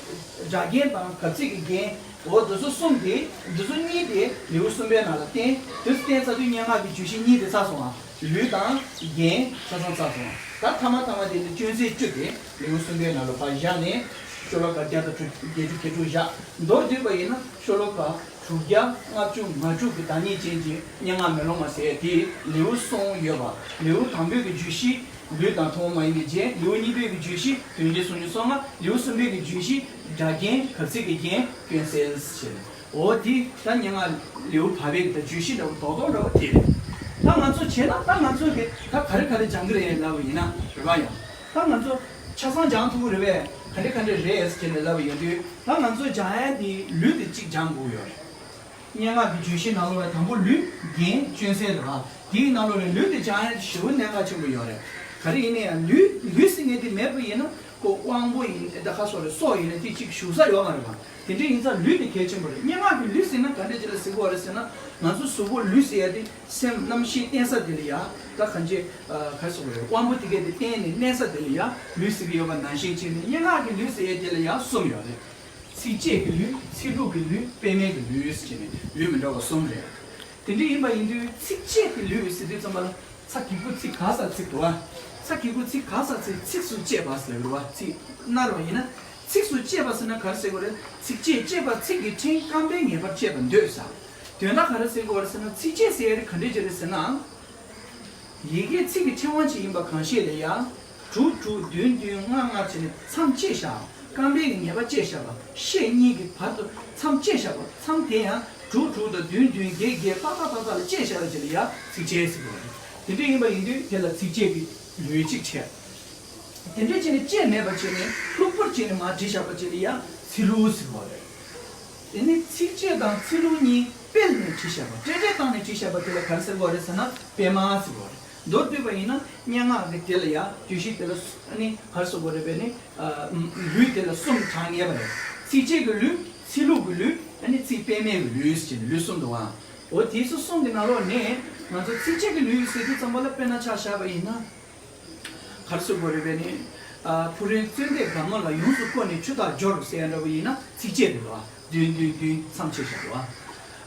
སྒྲ་རྒྱན་དང་གབ་ཚིག་གི་རྒྱན། འོ་འདི་ཚོ་གསུམ་དེ། འདི་ཚོ་གཉིས་དེ་ལེའུ་གསུམ་པའི་ནང་ལ་བསྟན། དེ་ཚོ་བསྟན་ཚར་དུས་སྙན་ངག་གི་བརྗོད་གཞི་གཉིས་དེ་ཚར་སོང་ཨ། ལུས་དང་རྒྱན་ཆ་ཚང་ཚར་སོང་ཨ། ད་ཐ་མ་ཐ་མ་དེ་ནི་སྐྱོན་སེལ་བཅུ་དེ་ལེའུ་གསུམ་པའི་ནང་ལ་ཕར་བཞག་ནས་ཤོ་ལོ་ཀ་བརྒྱ་དང་དྲུག་བརྒྱད་ཅུ་གྱ་དྲུག་བཞག་མདོར་བསྡུས་པ་ཡིན་ན་ཤོ་ལོ་ཀ་དྲུག་བརྒྱ་ལྔ་བཅུ་ང་དྲུག་གི་བདག་ཉིད་ཅན་གྱི་སྙན་ངག་མེ་ལོང་མ་ཟེར་དེ་ལེའུ་གསུམ་ཡོད་པ། ལེའུ་དང་པོའི་གི་བརྗོད་གཞི། ལུས་དང་ཐུན་མོང་མ་ཡིན་པའི་རྒྱན། ལེའུ་གཉིས་པའི་གི་བརྗོད་གཞི་དོན་རྒྱན་སུམ་ཅུ་སོ་ལྔ། ལེའུ་གསུམ་པའི་གི་བརྗོད་གཞི་སྒྲ་རྒྱན་གབ་ཚིག་གི་རྒྱན་སྐྱོན་སེལ་ཞེས་ནས། འོ་དེ་ད་སྙན་ངག་ལེའུ་བར་པའི་གི་ད་བརྗོད་གཞི་འདྲ་བོ་རྡོག་རྡོག་འདྲ་བོ་དེ་རེད། ད་ང་ཚོ་བྱས་ན་ད་ང་ཚོ་གི་ད་ག་རེ་ག་རེ་སྦྱང་གི་རེད་ལབ་པ་ཡིན་ན་རེད་པ་ཡང་། ད་ང་ཚོ་ཆ་ཚང་སྦྱང་ཐུབ་ཀྱི་རེད་པས། ག་འདྲ་ག་འདྲ་རེད་ཟེར་ནས་ལབ་པ་ཡིན་དུས་ད་ང་ཚོ་སྦྱང་ཡ་དེ་ལུས་དེ་གཅིག་སྦྱང་དགོས་ཡོད་རེད། སྙན་ངག་གི་བརྗོད་གཞི་ནང་ལོགས་ལ་དང་པོ་ལུས་རྒྱན་སྐྱོན་སེལ་རེད་བ། དེའི་ནང་ལོགས་ལ་ལུས་དེ་སྦྱང་ཡ་དེ་ཞེ་པོ་གནད་འགག་ཆེན་པོ་ཡོད་རེད། ག་རེ་ཡིན་ན་ཡང་ལུས་ལུས་ཟེར་མཁན་དེ་མེད་པ་ཡིན་ན་ཁོ་དབང་པོ་ཡིན་ད་ག་སོགས་རེད་སྲོག་ཡིན་ན་དེ་གཅིག་ཞུགས་ས་ཡོད་མ་རེད་བ། དེ་འདྲ་ཡིན་ཙང་ལུས་དེ་གལ་ཆེན་པོ་རེད། སྙན་ངག་གི་ལུས་ཟེར་ན་ག་འདྲ་ཅིག་ལ་ཟེར་གྱི་ཡོད་རེད་ཟེར་ན་ང་ཚོ་གཟུགས་པོ་ལུས་ཟེར་ཡ་དེ་སེམས་རྣམ་ཤེས་བརྟེན་ས་དེ་ལ་ཡ་ད་གང་ཅི་ག་རེ་ཟེར་དགོས་རེད། དབང་པོ་དེ་གས་དེ་བརྟེན་ནས་གནས་ས་དེ་ལ་ཡ་ལུས་ཟེར་གྱི་ཡོད་པ་ནང་བཞིན་བྱས་ནས་སྙན་ངག་གི་ལུས་ཟེར་ཡ་དེ་ལ་ཡ་གསུམ་ཡོད་རེད། ཚིགས་བཅད་ཀྱི་ལུས། ཚིག་ལྷུག་གི་ལུས། དཔེ་མེད་ཀྱི་ལུས་ཟེར་ནས་ལུས་མི་འདྲ་བ་གསུམ་རེད། དེ་འདྲ་ཡིན་པ་ཡིན་དུས་ཚིགས་བཅད་ཀྱི་ལུས་ཟེར་དུས་ཙམ་པ་ལ་ཚ་གི་གུ་ཚིག་ག་ས་ཚིག་འདུག་བ། ཚ་གི་གུ་ཚིག་ག་ས་ཚིག་ཚིགས་སུ་བཅད་པ་ཟེར་འདུག་བ། ཚིག་ནར་བ་ཡིན་ན་ ཚིགས་སུ་བཅད་པ་ཟེར་ན་ག་རེ་ཟེར་དགོས་རེད། ཚིགས་བཅད་བཅད་པ་ཚིག་གི་ཕྲེང་རྐང་པས་ངེས་པར་བཅད་པར་འདོད་ཟེར། དོན་དག་ག་རེ་ཟེར་དགོས་རེད་ཟེར་ན། ཚིགས་བཅད་ཟེར་ཡ་དེ་ག་འདྲས་ཅིག་རེད་ཟེར་ན། ཡི་གེ་ཚིག་གི་ཕྲེང་བ་ཅིག་ཡིན་པ་གང་ཤེས་ལ་ཡ། དྲུག་དྲུག་བདུན་བདུན་ལྔ་ལྔ་བྱས་ནས་མཚམས་བཅད་བཞག་རྐང་པའི་ངེས་པ་བཅད་བཞག་པ། ཤད་གཉིས་ཀྱི་བར་དུ་མཚམས་བཅད་བཞག་པ། མཚམས་དེ་ཡང་དྲུག་དྲུག་དང་བདུན་བདུན་བརྒྱད་བརྒྱད་ཏག་ཏག་ཏག་ཏག་ལ་བཅད་བཞག་པ་ཅིག་ལ་ཡ་ཚིགས་བཅད་ཟེར་གྱི་ཡོད་རེད། དེ་འདྲ་ཡིན་པ་ཡིན་དུས་དེ་ལ་ཚིགས་བཅད་ཀྱི་ལུས་གཅིག་བྱས། དེ་འདྲ་བྱས་ནས་བཅད་མེད་པ་བྱས་ནས་ལྷུག་པོར་བྱས་ནས་མར་བྲིས་བཞག་པ་ཅིག་ལ་ཡ་ཚིག་ལྷུག་ཟེར་གྱི་ཡོད་རེད། དེ་ནས་ཚིགས་བཅད་དང་ཚིག་ལྷུག་གཉིས་སྤེལ་ནས་བྲིས་བཞག་པ། སྤྲེལ་སྤྲེལ་བཏང་ནས་བྲིས་བཞག་པ་དེ་ལ་ག་རེ་ཟེར་གྱི་ཡོད་རེད་ཟེར་ན་སྤེལ་མ་ཟེར་གྱི་ཡོད་རེད། མདོར་བསྡུས་པ་ཡིན་ན་སྙན་ངག་གི་དེ་ལ་ཡ་བརྗོད་གཞི་དེ་ལ་སུ་ཨ་ནི་ག་རེ་ཟེར་དགོས་རེད་པས་ནི། ཨ། ལུས་དེ་ལ་གསུམ་གྲངས་ངེས་པ་རེད། ཚིགས་བཅད་ཀྱི་ལུས། ཚིག་ལྷུག་གི་ལུས། ཨ་ནི་ཚིག་སྤེལ་མའི་གི་ལུས་ཟེར་ནས་ལུས་གསུམ་འདུག་ཨ། འོ་དེ་ཚོ་གསུམ་གྱི་ནང་ལོགས་ནས་ང་ཚོ་ཚིགས་བཅད་ཀྱི་ལུས་ཟེར་དུས་ཙམ་པ་ལ་དཔེར་ན་ཆ་བཞག་པ་ཡིན་ན། ག་རེ་ཟེར་དགོས་རེད་པས་ནི། ཨ། ཕོ་བྲང་ཙན་དན་དགའ་མ་ལ་ཡོངས་སུ་བསྐོར་ནས་ཆུ་དག་སྦྱོར་ཟེར་ཡ་འདྲ་པོ་ཡིན་ན་ཚིགས་བཅད་རེད་པ། བདུན་བདུན་བདུན་མཚམས་བཅད་བཞག་པ།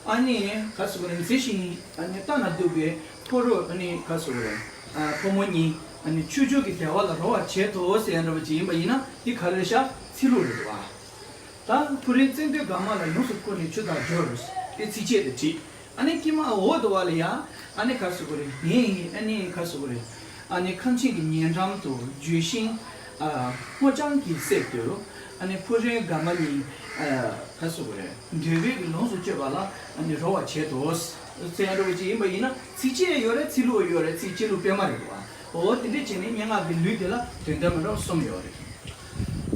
ཨ་ནི་ག་རེ་ཟེར་དགོས་རེད། མཛེས་ཤིང་ཨ་ནི་ལྟ་ན་སྡུག་པའི་ཕོ་རོག་ཨ་ནི་ག་རེ་ཟེར་དགོས་རེད། ཨ། ཕོ་མོ་གཉིས་ཨ་ནི་ཆོས་འབྱོར་གྱི་བདེ་བ་ལ་རོལ་བར་བྱེད་དོ་ཟེར་ཡ་འདྲ་པོ་ཅིག་ཡིན་པ་ཡིན་ན་འདི་ག་རེ་རེད་ཤག་ཚིག་ལྷུག་རེད་པ། ད་ཕོ་བྲང་ཙན་དན་དགའ་མ་ལ་ཡོངས་སུ་བསྐོར་ནས་ཆུ་དག་སྦྱོར། དེ་ཚིགས་བཅད་དེ་བྲིས། ཨ་ནི་དཀྱིལ་མ་འོག་ཏུ་བ་ལ་ཡ། ཨ་ནི་ག་རེ་ཟེར་དགོས་རེད། ངས་ཨ་ནི་ག་རེ་ཟེར་དགོས་རེད། ཨ་ནི་ཁང་ཆེན་གྱི་ཉེ་འགྲམ་དུ་བརྗོད་ཤིང་། ཨ། སྔོ་ལྗང་གི་གསེབ་ཏུ། ཨ་ནི་ཕོ་བྲང་དགའ་མ་ནི། ཨ། ག་རེ་ཟེར་དགོས་རེད། འདོད་པའི་གི་ལོངས་སུ་སྤྱོད་པ་ལ་ཨ་ནི་རོལ་བར་བྱེད་དོ། ཟེར་ཡ་འདྲ་པོ་ཅིག་ཡིན་པ་ཡིན་ན་ཚིགས་བཅད་ཡོད་རེད། ཚིག་ལྷུག་ཡོད་རེད། ཚིགས་བཅད་ལྷུག་སྤེལ་མ་རེད་པ། འོ་དེ་འདྲ་བྱས་ནས་སྙན་ངག་གི་ལུས་དེ་ལ་དོན་དག་མི་འདྲ་བ་གསུམ་ཡོད་རེད།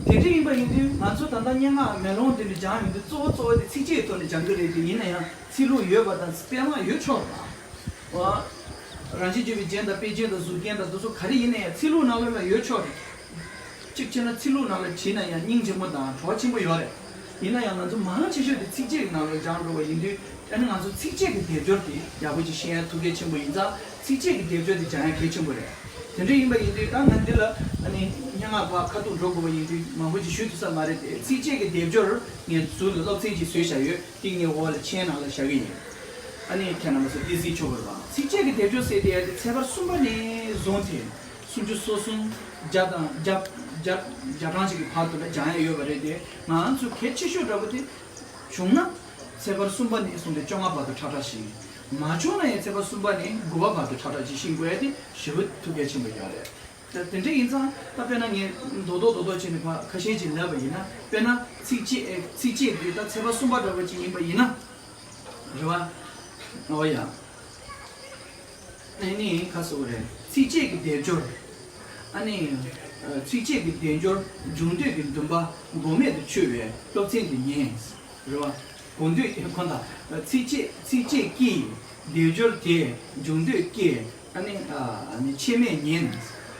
དེ་འདྲ་ཡིན་པ་ཡིན་དུས་ང་ཚོ་ད་ལྟ་སྙན་ངག་མེ་ལོང་དེ་འདྲ་སྦྱང་ཡོང་དུས་གཙོ་བོ་གཙོ་བོ་དེ་ཚིགས་བཅད་ཐོག་ནས་སྦྱང་གི་རེད་དེ། ཡིན་ན་ཡང་ཚིག་ལྷུག་ཡོད་པ་དང་སྤེལ་མ་ཡོད་ཆོག་རེད་པ། རང་བཞིན་བརྗོད་པའི་རྒྱན་དང་དཔེ་རྒྱན་དང་གཟུགས་རྒྱན་དང་དེ་ཚོ་ག་རེ་ཡིན་ན་ཡང་ཚིག་ལྷུག་ནང་ལོགས་ལ་ཡོད་ཆོག་རེད། གཅིག་བྱས་ན་ཚིག་ལྷུག་ནང་ལ་བྲིས་ན་ཡང་སྙིང་རྗེ་མོ་དང་བྲོ་བ་ཆེན་པོ་ཡོད་རེད། ཡིན་ན་ཡང་ང་ཚོ་མང་ཆེ་ཤོས་དེ་ཚིགས་བཅད་ཀྱི་ནང་ལ་སྦྱང་འགྲོ་བ་ཡིན་དུས། ཨ་ནི་ང་ཚོ་ཚིགས་བཅད་ཀྱི་སྡེབ་སྦྱོར་དེ་ཡག་པོ་ཅིག་ཤེས་ཡ་ཐུགས་གལ་ཆེན་པོ་ཡིན་ཙང་། ཚིགས་བཅད་ཀྱི་སྡེབ་སྦྱོར་དེ་སྦྱང་ཡ་གལ་ཆེན་པོ་རེད། དེ་འདྲ་ཡིན་པ་ཡིན་དུས་ད་ང་འདི་ལ་ཨ་ནི་སྙན་ངག་པ་ཁ་ཐུག་འགྲོ་དགོས་པ་ཡིན་དུས་མང་པོ་ཅིག་ཞུ་ཐུབ་ས་མ་རེད་དེ། ཚིགས་བཅད་ཀྱི་སྡེབ་སྦྱོར་ངས་ཟུར་ལ་སློབ་ཚན་ཅིག་བཟོས་བཞག་ཡོད། དེ་ངས་འོག་ལ་མཆན་ནང་ལ་བཞག་གི་ཡིན། ཨ་ནི་ཁྱེད་རྣམ་པ་ཚོ་དེ་གཟིགས་ཆོག་གི་རེད་པ། ཚིགས་བཅད་ཀྱི་སྡེབ་སྦྱོར་ཟེར་དེ་ཡ་དེ་ཚེག་བར་གསུམ་པ་ནས་བཟུང་སྟེ། སུམ་ཅུ་སོ་གསུམ། བརྒྱ་དང་བརྒྱ། བརྒྱ། བརྒྱ་གྲངས་ཤིག་གི་བར་དུ་ལ་སྦྱང་ཡ་ཡོད་པ་རེད་དེ། ང་ཚོ་གལ་ཆེ་ཤོས་འདྲ་པོ་དེ་བྱུང་ན་ཚེག་བར་གསུམ་པ་ནས་བཟུང་སྟེ་བཅོ་ལྔ་བར་དུ་ཁྲ་ཁྲ་ཤེས། མ་བྱུང་ན་ཡང་ཚེག་བར་གསུམ་པ་ནས་དགུ་པ་བར་དུ་ཁྲ་ཁྲ་ཅིག་ཤེས་དགོས་ཡ་དེ་ཞེ་པོ་ཐུགས་གལ་ཆེན་པོ་ཡོད་རེད། ད་དེ་འདྲ་ཡིན་ཙང་ད་དཔེར་ན་ངས་རྡོག་རྡོག་རྡོག་རྡོག་བྱས་ནས་ཕར་ཁ་ཤས་ཅིག་ལབ་པ་ཡིན་ན། དཔེར་ན་ཚིགས་བཅད། ཚིགས་བཅད་དེ་ད་ཚེག་བར་གསུམ་པ་འདྲ་པོ་ཅིག་ཡིན་པ་ཡིན་ན། རེད་པ། འོ་ཡ། ཨ་ནི་ག་རེ་ཟེར་དགོས་རེད། ཚིགས་བཅད་ཀྱི་སྡེབ་སྦྱོར། ཨ་ནི། ཨ། ཚིགས་བཅད་ཀྱི་སྡེབ་སྦྱོར་འབྱུང་འདོད་ཀྱི་འདུན་པ་འགོག་མེད་དུ་འཆོལ་བའི་སློབ་ཚན་དེ་ཉན། རེད་པ། འགོག་འདོད་ཀྱི་ཁོ་ན། ཚིགས་བཅད། ཚིགས་བཅད་ཀྱི་སྡེབ་སྦྱོར་དེ་འབྱུང་འདོད་སྐྱེ། ཨ་ནི། ཨ་ནི་ཆད་མེད་ཉན།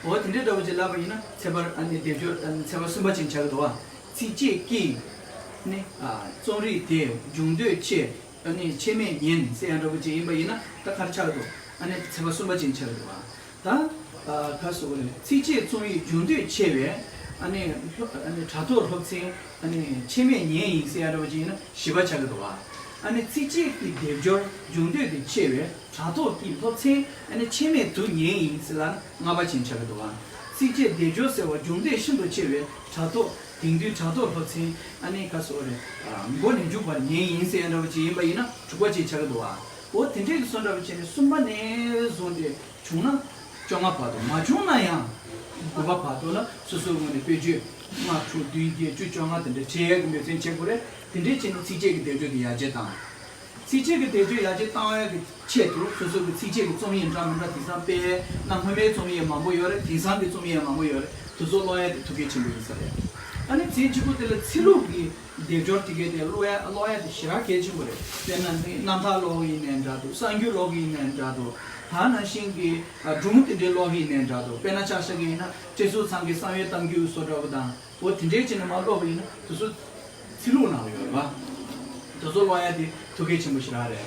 འོ་དེ་འདྲའི་འདྲ་པོ་ཅིག་ལབ་པ་ཡིན་ན་ཚེག་བར། ཨ་ནི་སྡེབ་སྦྱོར། ཨ་ནི་ཚེག་བར་གསུམ་པ་ཅིག་ཆགས་ཀྱི་འདུག་པ། ཚིགས་བཅད་ཀྱི། ནི། ཨ། རྩོམ་རིག་དེ་འབྱུང་འདོད་ཆེ། ཨ་ནི་ཆད་མེད་ཉན་ཟེར་ཡ་འདྲ་པོ་ཅིག་ཡིན་པ་ཡིན་ན་ད་ག་རེ་ཆགས་འདུག་ཨ་ནི་ཚེག་བར་གསུམ་པ་ཅིག་ཆགས་འདུག་པ། ད། ཨ། ག་རེ་ཟེར་དགོས་རེད། ཚིགས་བཅད་རྩོམ་ཡིག་འབྱུང་འདོད་ཆེ་བའི། ཨ་ནི་སློབ། ཨ་ནི་དྲ་ཐོག་སློབ་ཚན། ཨ་ནི་ཆད་མེད་ཉན་ཡིན་ཟེར་ཡ་འདྲ་པོ་ཅིག་ཡིན་ན་བཞི་པ་ཆགས་ཀྱི་འདུག་པ། ཨ་ནི་ཚིགས་བཅད་ཀྱི་སྡེབ་སྦྱོར་འབྱུང་འདོད་དེ་ཆེ་བའི་དྲ་ཐོག་གི་སློབ་ཚན། ཨ་ནི་ཆད་མེད་དུ་ཉན་ཡིན་ཟེར་ལ་ལྔ་པ་ཅིག་ཆགས་ཀྱི་འདུག་པ། ཚིགས་བཅད་སྡེབ་སྦྱོར་ཟེར་བ་འབྱུང་འདོད་ཤིན་ཏུ་ཆེ་བའི་དྲ་ཐོག་དེང་དུས་དྲ་ཐོག་སློབ་ཚན། ཨ་ནི་ག་རེ་ཟེར་དགོས་རེད། ཨ། མགོ་ནས་མཇུག་བར་ཉན་ཡིན་ཟེར་ཡ་འདྲ་པོ་ཅིག་ཡིན་པ་ཡིན་ན་དྲུག་པ་ཅིག་ཆགས་ཀྱི་འདུག་པ། འོ་དེ་འདྲའི་གི་བཟོ་འདྲ་པོ་བྱས་ནས་གསུམ་པ་ནས་བཟུང་སྟེ་བྱུང་ན་བཅོ་ལྔ་བར་དུ། མ་བྱུང་ན་ཡང་དགུ་པ་བར་དུ་ལ་སོ་སོའི་ངོས་ནས་དཔེ་བརྗོད་ལྔ་དྲུག་བདུན་བརྒྱད་བཅུ་བཅོ་ལྔ་དེ་འདྲ་བྲིས་ཡག་གི་མོས་མཐུན་བྱེད་དགོས་རེད། དེ་འདྲའི་བྱས་ནས་ཚིགས་བཅད་ཀྱི་སྡེབ་སྦྱོར་དེ་ཡར་རྒྱས་བཏང་། ཚིགས་བཅད་ཀྱི་སྡེབ་སྦྱོར་ཡར་རྒྱས་བཏང་ཡག་གི་ཆེད་དུ་སོ་སོ་གི་ཚིགས་བཅད་ཀྱི་རྩོམ་ཡིག་འདྲ་མི་འདྲ་དེང་སང་སྤེལ། གནའ་སྔོན་མའི་རྩོམ་ཡིག་མང་པོ་ཡོད་རེད། དེང་སང་གི་རྩོམ་ཡིག་མང་པོ་ཡོད་རེད། དེ་ཚོ་ཀློག་ཡ་དེ་ཐུགས་གལ་ཆེན་པོ་ཡིན་ས་རེད། ཨ་ནི་དེའི་གཅིག་པུ་དེ་ལ་ཚིག་ལྷུག་གི་སྡེབ་སྦྱོར་དེ་གའི་དེ་ཀློག་ཡ་ཀློག་ཡ་དེ་ཞེ་དྲག་གལ་ཆེན་པོ་རེད། དཔེར་ན་ནི་རྣམ་ཐར་ཀློག་གི་ཡིན་ནའི་འདྲ་འདུག་གསར་འགྱུར་ཀློག་གི་ཡིན་ནའི་འདྲ་འདུག་ད་ནང་བཞིན་གྱི་སྒྲུང་དེ་འདྲའི་ཀློག་གི་ཡིན་ནའི་འདྲ་འདུག་དཔེར་ན་ཆ་བཞག་གི་ཡིན་ན་བཀྲས་ཟུར་ཚང་གི་བསམ་ཡས་གཏམ་རྒྱུད་བཟོ་འདྲ་བོ་དང་། འོ་དེ་འདྲའི་བྱས་ནས་མར་ཀློག་པ་ཡིན་ན་དེ་ཚོ་ཚིག་ལྷུག་ནང་ལ་ཡོད་རེད་པ། དེ་ཚོ་ཀློག་ཡ་དེ་ཐུགས་གལ་ཆེན་པོ་ཞེ་དྲག་རེད།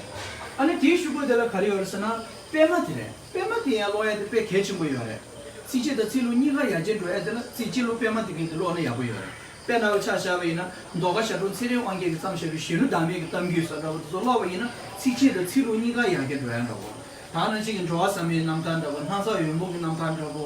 ཨ་ནི་དེའི་གཞུག་གུ་དེ་ལ་ག་རེ་ཡོད་རེད་ཟེར་ན་སྤེལ་མ་དེ་རེད། སྤེལ་མ་དེ་ཡང་ཀློག་ཡ་དེ་དཔེ་གལ་ཆེན་པོ་ཡོད་རེད། ཚིགས་བཅད་དང་ཚིག་ལྷུག་གཉིས་ཀ་ཡར་རྒྱས་འགྲོ་ཡ་དེ་ལ་ཚིགས་བཅད་ལྷུག་སྤེལ་མ་དེ་གའི་དེ་ཀློག་ན་ཡག་པོ་ཡོད་རེད། དཔེར་ན་ཆ་བཞག་པ་ཡིན་ན་མདོ་ཁ་ཞབས་དྲུང་ཚེ་རིང་དབང་རྒྱལ་གྱིས་བརྩམས་བཞག་པའི་གཞོན་ནུ་བདག་མེད་ཀྱི་གཏམ་རྒྱུད་ཟེར་འདྲ་བོ་དེ་ཚོ་ཀློག་པ་ཡིན་ན་ཚིགས་བཅད་དང་ཚིག་ལྷུག་གཉིས་ཀ་ཡར་རྒྱས་འགྲོ་ཡ་འདྲ་བོ། ད་ནང་བཞིན་གྱི་འགྲོ་བ་བསམ་ཡས་རྣམ་ཐར་འདྲ་བོ། སྣང་ས་འོད་འབུམ་གྱི་རྣམ་ཐར་འདྲ་བོ།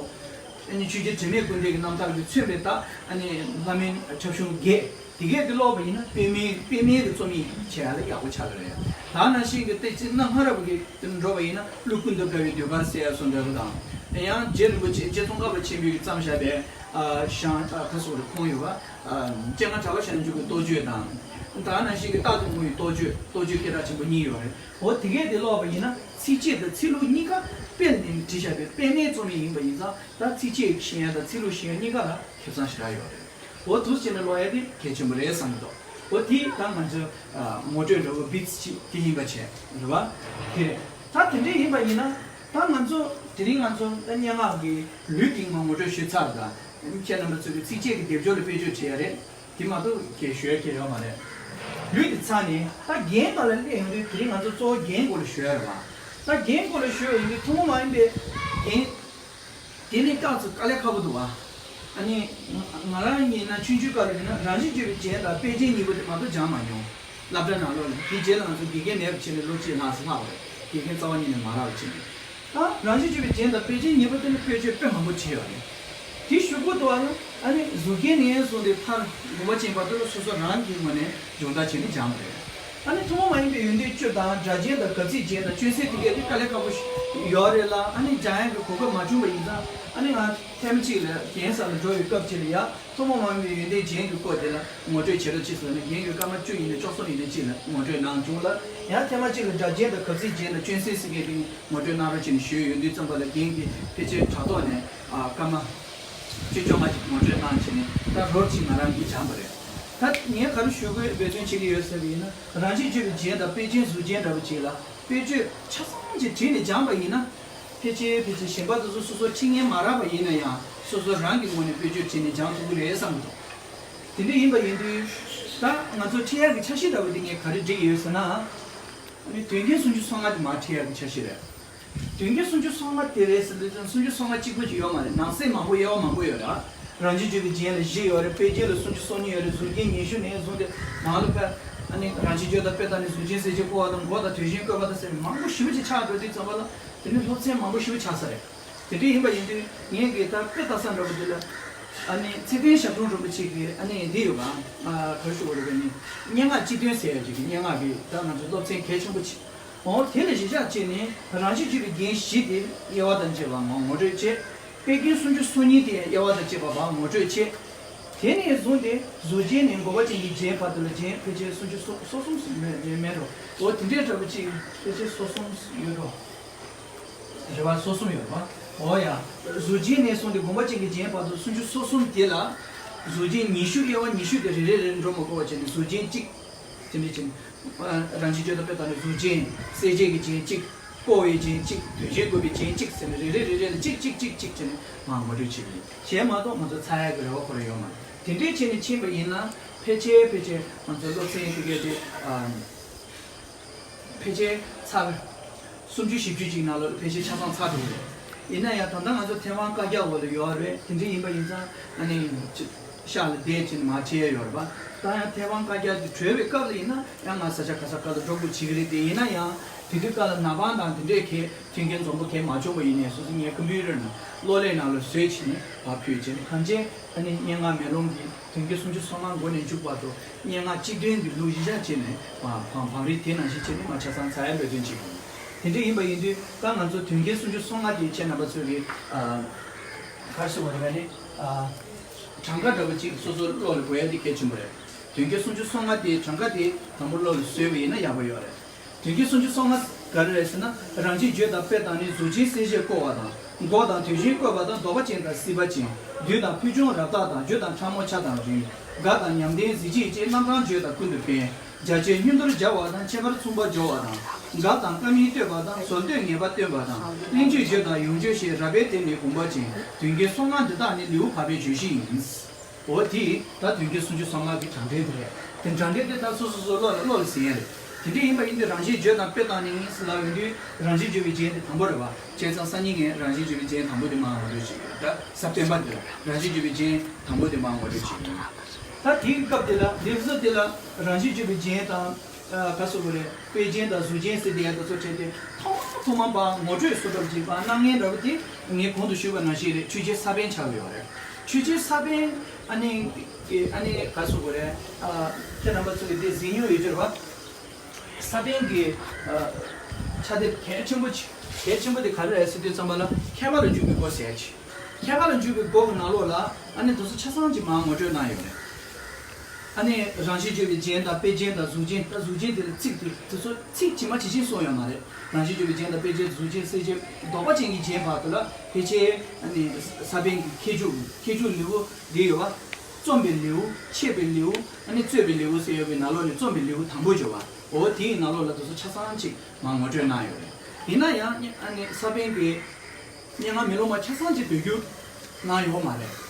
ཨ་ནི་ཆོས་རྒྱལ་དྲི་མེད་སྐུ་ལྡན་གྱི་རྣམ་ཐར་གྱིས་མཚོན་པའི་ད་ཨ་ནི་བླ་མའི་ཁྱབ་གཞུང་བརྒྱད་དེ་གས་དེ་ཀློག་པ་ཡིན་ན་པདྨའི་པདྨའི་གི་རྩོམ་ཡིག་བྱས་ཡ་ལ་ཡག་པོ་ཆགས་ཀྱི་རེད། ད་ནང་བཞིན་གྱི་ཏེ་ཅི་གནའ་སྔ་རབས་ཀྱི་དེ་འགྲོ་བ་ཡིན་ན་ཀླུ་ཀུན་ཏུ་དགའ་བའི་ཟློས་གར་ཟེར་ཡ་སོགས་འདྲ་པོ་དང་། ཡང་རྗེ་རིན་པོ་ཆེ་རྗེ་ཙོང་ཁ་པ་ཆེན་པོས་བརྩམས་བཞག་པའི་ཨ་ཞང་ཨ་ཁ་སོགས་རེ་ཁོང་ཡོད་པ། ཨ་སྤྱན་སྔ་གྲགས་པ་ཞབས་འབྱུང་གི་རྟོགས་བརྗོད་དང་། ད་ནང་བཞིན་གྱི་རྟག་ཏུ་ངུ་བའི་རྟོགས་བརྗོད། རྟོགས་བརྗོད་སྐད་གྲགས་ཆེན་པོ་གཉིས་ཡོད་རེད། འོ་དེ་གས་དེ་ཀློག་པ་ཡིན་ན་ཚིགས་བཅད་དང་ཚིག་ལྷུག་གཉིས་ཀ་སྤེལ་ནས་བྲིས་བཞག་པའི་པདྨའི་རྩོམ་ཡིག་ཡིན་པ་ཡིན་ཙང་ད་ཚིགས་བཅད་ཤེས་ཡ་དང་ཚིག་ལྷུག་ཤེས་ཡ་གཉིས་ཀ་ལ་ཁེ་བཟང་ཞེ་དྲག་ཡོད་རེད། འོ་འདུག་བྱས་ནས་ཀློག་ཡ་དེ་གལ་ཆེན་པོ་རེད་བསམ་གྱི་འདུག་འོ་དེ་ད་ང་ཚོའི་ཨ་ངོ་སྤྲོད་འདྲ་བོ་བིད་ཅིག་དེ་ཡིན་པ་བྱས་རེད་བ། དེ་རེད། ད་དེ་འདྲ་ཡིན་པ་ཡིན་ན་ད་ང་ཚོ་དེ་རིང་ང་ཚོ་ད་སྙན་ངག་གི་ལུས་དེ་མར་ངོ་སྤྲོད་ཞུས་ཚར། ད་ཁྱེད་རྣམ་པ་ཚོ་གི་ཚིགས་བཅད་ཀྱི་སྡེབ་སྦྱོར་ལ་དཔེ་བརྗོད་བྱེད་ཡ་རེད། དེ་མ་གཏོགས་གལ་ཞུ་ཡ་གལ་ཡོད་མ་རེད། ལུས་དེ་ཚར་ནས་ད་རྒྱན་སྒང་ལ་སླེབས་ཡོང་དུས་དེ་རིང་ང་ཚོ་གཙོ་བོ་རྒྱན་སྐོར་ལ་ཞུ་ཡ་རེད་བ། ད་རྒྱན་སྐོར་ལ་ཞུ་ཡ་ཡིན་དུས་ཐུན་མོང་མ་ཡིན་པའི་རྒྱན། དེ་ནི་སྐབས་སུ་དཀའ་ལས་ཁག་པོ་འདུག་བ། ཨ་ནི་ང་རང་ཡིན་ན་ཆུང་ཆུང་སྐབས་ལ་ཡིན་ན་རང་བཞིན་བརྗོད་པའི་རྒྱན་དང་དཔེ་ཅན་གཉིས་པོ་དེ་མ་གཏོགས་སྦྱངས་མ་མྱོང་། སློབ་གྲྭ་ནང་ལོགས་ལ། དེའི་རྗེས་ལ་ང་ཚོ་དགེ་རྒན་མེད་པ་བྱས་ནས་ལོ་གཅིག་ལྷག་ཙམ་ལྷག་པ་རེད། དགེ་རྒན་རྩ་བ་ཉིད་ནས་མ་རག་པ་བྱས་ནས། ད་རང་བཞིན་བརྗོད་པའི་རྒྱན་དང་དཔེ་ཅན་གཉིས་པོ་དེ་ནི་དཔེ་བརྗོད་དཔེ་མང་པོ་བྲིས་ཡོད་རེད། དེ་གཞུག་གུ་དུ་བ་ལ་ཨ་ནི་གཟུགས་རྒྱན་ནས་བཟུང་སྟེ་མཐར་དགོངས་པ་ཅན་བར་དུ་ལ་སོ་སོ་རང་གི་ངོས་ནས་སྦྱོང་བརྡར་བྱས་ནས་སྦྱངས་པ་རེད། ཨ་ནི་ཐུན་མོང་མ་ཡིན་པའི་ཡོན་ཏན་བཅུ་དང་སྒྲ་གཅན་དང་གབ་ཚིག་གཅན་དང་སྐྱོན་སེལ་དེ་གས་དེ་དཀའ་ལས་ཁག་པོ་ཞིག་ཡོད་རེད་ལ། ཨ་ནི་སྦྱང་ཡག་གི་གོ་སྐབས་མ་བྱུང་བ་ཡིན་ཙང་ཨ་ནི་ང་ཐེངས་མ་གཅིག་ལ་རྒན་ས་ལ་འགྲོ་བའི་སྐབས་ཅིག་ལ་ཡ། ཐུན་མོང་མ་ཡིན་པའི་ཡོན་ཏན་རྒྱན་གྱི་སྐོར་དེ་ལ་ངོ་སྤྲོད་བྱེད་རོགས་ཅེས་ཟེར་ནས་རྒན་གྱིས་སྐར་མ་བཅུ་ཡིན་ན་བཅུ་གསུམ་ཡིན་ན་གཅིག་ལ་ངོ་སྤྲོད་གནང་བྱུང་ལ། ཡང་ཐེངས་མ་གཅིག་ལ་སྒྲ་གཅན་དང་གབ་ཚིག་གཅན་དང་སྐྱོན་སེལ་ཟེར་མཁན་དེ་ངོ་སྤྲོད་གནང་རོགས་བྱས་ནས་ཞུས་ཡོང་དུས་ཙམ་པ་ལ་རྒན་གྱིས་ཕལ་ཆེར་དྲ་ཐོག་ནས་ཨ་སྐར་མ་བཅུ་བཅོ་ལྔ་ཅིག་ངོ་སྤྲོད་གནང་བྱས་ནས་ད་རོབ་ཅིག་ང་རང་གིས་སྦྱངས་པ་རེད། ད་ངས་ག་རེ་ཞུ་དགོས་འབད་བརྩོན་བྱེད་ཀྱི་ཡོད་ཟེར་བ་ཡིན་ན། རང་བཞིན་བརྗོད་པའི་རྒྱན་དང་དཔེ་ཅན་གཟུགས་ཅན་འདྲ་པོ་ཅིག་ལ་དཔེ་བརྗོད་ཆ་ཚང་ཅིག་བྲིས་ནས་སྦྱངས་པ་ཡིན་ན། ཕལ་ཆེར་ཕལ་ཆེར་གཞན་པ་དེ་ཚོ་སོ་སོར་ཁྲིད་མཁན་མ་རག་པ་ཡིན་ན་ཡང་སོ་སོ་རང་གི་ངོས་ནས་དཔེ་བརྗོད་བྱས་ནས་སྦྱང་ཐུབ་ཀྱི་རེད་བསམ་གྱི་འདུག་དེ་འདྲ་ཡིན་པ་ཡིན་དུས་ད་ང་ཚོ་ཁྲིད་ཡག་གི་འཆར་གཞི་འདྲ་པོ་དེ་ངས་ག་རེ་སྒྲིག་ཡོད་ཟེར་ན། ཨ་ནི་དོན་རྒྱན་སུམ་ཅུ་སོ་ལྔ་དེ་མར་ཁྲིད་ཡག་གི་འཆར་གཞི་རེད། དོན་རྒྱན་སུམ་ཅུ་སོ་ལྔ་དེ་རེད་ཟེར་དུས་ཙམ་སུམ་ཅུ་སོ་ལྔ་གཅིག་པོ་ཅིག་ཡོད་མ་རེད། ནང་གསེས་མང་པོ་དབྱེ་བ་མང་པོ་ཡོད་རེད། རང་བཞིན་བརྗོད་པའི་རྒྱན་ལ་བཞི་ཡོད་རེད། དཔེ་རྒྱན་ལ་སུམ་ཅུ་སོ་གཉིས་ཡོད་རེད། གཟུགས་རྒྱན་ཉི་ཤུ་ནས་བཟུང་སྟེ་ནང་ལ་ཕར་ཨ་ནི་རང་བཞིན་བརྗོད་དང་དཔེ་དང་ནི་གཟུགས་ཅན་གསལ་བྱེད་བཀོད་པ་དང་མགོ་དང་དོན་གཞན་བཀོད་པ་དང་ཟེར་ནས་མང་པོ་ཞེ་པོ་ཅིག་ཆགས་འགྲོ་དུས་ཙམ་པ་ལ་དེ་ནི་སློབ་ཚན་མང་པོ་ཞེ་པོ་ཆགས་ས་རེད། དེ་འདྲ་ཡིན་པ་ཡིན་དུས་ངས་གི་ད་དཔེ་ལྟ་ས་འདྲ་པོ་འདི་ལ་ཨ་ནི་ཚེ་བརྟན་ཞབས་དྲུང་རིན་པོ་ཆེ་གི་ཨ་ནི་འདི་ཡོད་པ། ཨ་ག་རེ་ཞུ་དགོས་རེད་པས་ནི་སྙན་ངག་སྤྱི་དོན་ཟེར་ཡ་ཅིག་གི་སྙན་ངག་གི་ད་ང་ཚོ་སློབ་ཚན་གལ་ཆེན་པོ་ཅིག་འོ་དེ་ལ་གཞི་བཞག་བྱས་ནས་རང་བཞིན་བརྗོད་པའི་རྒྱན་བཞི་དེ་དབྱེ་བ་དང་བཅས་པ་ངོ་ངོ་སྤྲོད་བྱས། དཔེ་རྒྱན་སུམ་ཅུ་སོ་གཉིས་དེ་དབྱེ་བ་དང་བཅས་པ་བ་ངོ་སྤྲོད་བྱས། དེ་ནས་བཟུང་སྟེ་གཟུགས་ཅན་ནས་འགོག་པ་ཅན་གྱི་རྒྱན་བར་དུ་ལ་རྒྱན་ཕལ་ཆེར་སུམ་ཅུ་སོ་སོ་གསུམ་ཞིག་མེད་མེད་མེད་འགྲོ། འོ་དེ་འདྲའི་འདྲ་པོ་ཅིག་ཕལ་ཆེར་སོ་གསུམ་ཡོད་འགྲོ། རེད་བ། སོ་གསུམ་ཡོད་རེད་བ། འོ་ཡ། གཟུགས་ཅན་ནས་བཟུང་སྟེ་འགོག་པ་ཅན་གྱི་རྒྱན་བར་དུ་སུམ་ཅུ་སོ་གསུམ་དེ་ལ། གཟུགས་ཅན་ཉི་ཤུ་དབྱེ་བ་ཉི་ཤུ་དེ་རེ་རེ་རེ་འགྲོ་མ་དགོས་པ་བྱས་ནས་གཟུགས་ཅན་གཅིག་དེ་འདྲ་བྱས་ནས། རང་བཞིན་བརྗོད་དང་དཔེ་དང་ནི་གཟུགས་ཅན། གསལ་བྱེད་ཀྱི་རྒྱན་གཅིག་བཀོད་པའི་རྒྱན་གཅིག་དོན་གཞན་བཀོད་པའི་རྒྱན་གཅིག་ཟེར་ནས་རེ་རེ་རེ་རེ་ལ་གཅིག་གཅིག་གཅིག་གཅིག་བྱས་ནས་མར་ངོ་སྤྲོད་བྱེད་ཀྱི་ཡིན། གཞན་མ་གཏོགས་ང་ཚོ་ཚར་ཡག་གི་རེ་བ་ཁོ་རང་ཡོད་མ་རེད། དེ་འདྲས་བྱས་ནས་ཕྱིན་པ་ཡིན་ན་ཕལ་ཆེར་ཕལ་ཆེར་ང་ཚོ་སློབ་ཚན་དེ་གས་དེ་ཨ། ཕལ་ཆེར་ཚར། སུམ་ཅུ་བཞི་བཅུ་ཅིག་ནང་ལོགས་ལ་ཕལ་ཆེར་ཆ་ཚང་ཚར་འགྲོ་གི་རེད། ཡིན་ན་ཡང་ད་ལྟ་ང་ཚོ་ཐེ་ཝན་བཀའ་རྒྱ་འོག་ལ་ཡོད་རེད། དེ་འདྲ་ཡིན་པ་ཡིན་ཙང་ཨ་ནི་ཅི་ཤག་ལ་བསྡད་ཅིག་མ་བྱས་ཡོད་རེད་པ། ད་ཡང་ཐེ་ཝན་བཀའ་རྒྱ་དེ་གྲོལ་བའི་སྐབས་ལ་ཡིན་ན་ཡང་ང་ས་ཆ་ག་ས་ག་ལ་འགྲོ་དགོས་བྱེད་ཀྱི་རེད་དེ། ཡིན་ན་ཡང་དེ་དུས་སྐབས་ལ་ནག་པང་དང་དེ་འདྲས་གས་མཐུན་རྐྱེན་འཛོམས་པོ་གས་མ་བྱུང་བ་ཡིན་ནའི་སོ་སོ་ངའི་ཀམ་པུ་ཊར་ནང་གློག་ཀླད་ནང་ལ་བཟོས་བྱས་ནས་ཕར་ཕུལ་བྱས་ནས་གང་ཅི་ཨ་ནི་སྙན་ངག་མེ་ལོང་གི་དོན་རྒྱན་སུམ་ཅུ་སོ་ལྔ་མགོ་ནས་མཇུག་བར་དུ་སྙན་ངག་སྤྱི་དོན་གྱི་ལུགས་གཞི་བཞག་བྱས་ནས་བང་བང་རིམ་དེ་ནང་བཞིན་བྱས་ནས་མར་ཆ་ཚང་ཚར་ཡ་འབད་བརྩོན་བྱེད་དགོས། དེ་འདྲ་ཡིན་པ་ཡིན་དུས་ད་ང་ཚོ་དོན་རྒྱན་སུམ་ཅུ་སོ་ལྔ་དེ་ཁྱེད་རྣམ་པ་ཚོས་ཀྱི་ཨ་ག་རེ་ཟེར་དགོས་རེད་པས་ནི་ཨ་གྲངས་ཀ་འདྲ་པོ་ཅིག་སོ་སོ་བློ་ལ་འགོད་ཡ་དེ་གལ་ཆེན་པོ་རེད། དོན་རྒྱན་སུམ་ཅུ་སོ་ལྔ་དེ་གྲངས་ཀ་དེ་དང་པོ་བློ་ལ་བཟོས་པ་ཡིན་ན་ཡག་པོ་ཡོད་རེད། དོན་རྒྱན་སུམ་ཅུ་སོ་ལྔ་ག་རེ་རེད་ཟེར་ན། རང་བཞིན་བརྗོད་དང་དཔེ་དང་ནི་གཟུགས་ཅན་གསལ་བྱེད་བཀོད་པ་དང་། འགོག་དང་དོན་གཞན་བཀོད་པ་དང་། ལྡོག་པ་ཅན་དང་སྲིད་པ་ཅན། བསྡུས་དང་ཕུལ་བྱུང་རབ་བརྟགས་དང་། བརྗོད་དང་ཕྲ་མོ་ཆ་དང་རིམ། དགག་དང་ཉམས་ལྡན་གཟི་བརྗིད་ཅན། རྣམ་གྲངས་བརྗོད་དང་ཀུན་ཏུ་སྤེལ། རྒྱ་ཆེར་བསྙོན་དོར་སྦྱར་བ་དང་། ཁྱད་པར་མཚུངས་པ་སྦྱོར་བ་དང་། དགག་དང་བཀའ་མིང་བསྟོད་པ་དང་། བཟོ་འདོད་ངེས་པ་སྟོན་པ་དང་། གླེང་བརྗོད་བརྗོད་དང་ཡོངས་བརྗོད་ཞེས། རབ་དཔེ་དེ་ནི་དགོངས་པ་ཅན། དོན་རྒྱན་སོ་ལྔ་འདི་དག་ནི་ལེའུ་བར་པའི་བརྗོད་གཞི་ཡིན། འོ་དེ་ད་དོན་རྒྱན་སུམ་ཅུ་སོ་ལྔ་གི་གྲངས་འདྲེན་དེ་རེད། དེ་གྲངས་འདྲེན་དེ་ད་སོ་སོ་སོ་བློ་ལ་བློ་ལ་ཟིན་ཡ་རེད། དེ་འདྲ་ཡིན་པ་ཡིན་དུས་རང་བཞིན་བརྗོད་དང་དཔེ་དང་ནི་ཡིན་ཟེར་ལབ་ཡོང་དུས་རང་བཞིན་བརྗོད་པའི་རྒྱན་དེ་དང་པོ་རེད་བ། བྱས་ཙང་སང་ཉིན་ངས་རང་བཞིན་བརྗོད་པའི་རྒྱན་དང་པོ་དེ་མར་ངོ་སྤྲོད་བྱེད་ཀྱི་ཡོད། ད་གཟའ་སྤེན་པ་འདིར་རང་བཞིན་བརྗོད་པའི་རྒྱན་དང་པོ་དེ་མར་ངོ་སྤྲོད་བྱེད་ཀྱི་ཡོད། ད་དེའི་སྐབས་དེ་ལ་ལེའུ་གསུམ་དེ་ལ་རང་བཞིན་བརྗོད་པའི་རྒྱན་དང་། ཨ་ག་སོ་བོ་རེད། དཔེ་ཅན་དང་གཟུགས་ཅན་ཟེར་དེ་ཡ་དེ་ཚོ་བྲལ་ཏེ་ཐོག་མ་ཐོག་མ་པ་ངོ་སྤྲོད་བཟོ་འདྲ་བྱེད་པ་གནང་མཁན་འདྲ་བོ་དེ་ངས་གོང་དུ་ཞུས་པ་ནང་བཞིན་རེད། ཆོས་རྗེ་ས་པཎ་ཆགས་ཡོད་རེད། ཆོས་རྗེ་ས་པཎ་ཨ་ནི་ཨ་ནི་ག་སོ་བོ་རེད། ཨ་ཁྱེད་རྣམ་པ་ཚོ་གི་དེ་གཟིགས་མྱོང་ཡོད་ཀྱི་རེད་བ། ས་པཎ་གྱི་ཨ་ཕྱག་དེབ་གལ་ཆེན་པོ་ཆེ་གལ་ཆེན་པོ་དེ་ག་རེ་རེད་ཟེར་དུས་ཙམ་པ་ལ་མཁས་པ་ལ་འཇུག་པའི་སྒོ་ཟེར་ཡ་ཆེ། མཁས་པ་ལ་འཇུག་པའི་སྒོ་གི་ནང་ལོགས་ལ་ཨ་ནི་དེ་ཚོ་ཆ་ཚང་ཅིག་མར་ངོ་སྤྲོད་གནང་ཡོད་རེད། ཨ་ནི་རང་བཞིན་བརྗོད་པའི་རྒྱན་དང་དཔེ་ཅན་དང་གཟུགས་ཅན། ད་གཟུགས་ཅན་དེ་ལ་ཚིག་དེ་དེ་ཚོ་ཚིག་ཇི་མ་ཇི་བཞིན་གསུངས་ཡོད་མ་རེད། རང་བཞིན་བརྗོད་པའི་རྒྱན་དང་དཔེ་ཅན་གཟུགས་ཅན་གསལ་བྱེད་ལྡོག་པ་ཅན་གྱི་རྒྱན་བར་དུ་ལ་ཕལ་ཆེར་ཨ་ནི་ས་པཎ་གྱི་མཁས་མཆོག་མཁས་མཆོག་ལེའུ་འདི་ཡོད་པ། རྩོམ་པའི་ལེའུ། འཆད་པའི་ལེའུ། ཨ་ནི་རྩོད་པའི་ལེའུ་ཟེར་ཡོད་པའི་ནང་ལོགས་ནས་རྩོམ་པའི་ལེའུ་དང་པོ་ཡོད་པ། འོ་དེའི་ནང་ལོགས་ལ་དེ་ཚོ་ཆ་ཚང་ཅིག་མར་ངོ་སྤྲོད་གནང་ཡོད་རེད། ཡིན་ན་ཡང་ཨ་ནི་ས་པཎ་གྱི་སྙན་ངག་མེ་ལོང་མ་ཆ་ཚང་ཅིག་བོད་བསྒྱུར་གནང་ཡོད་མ་རེད།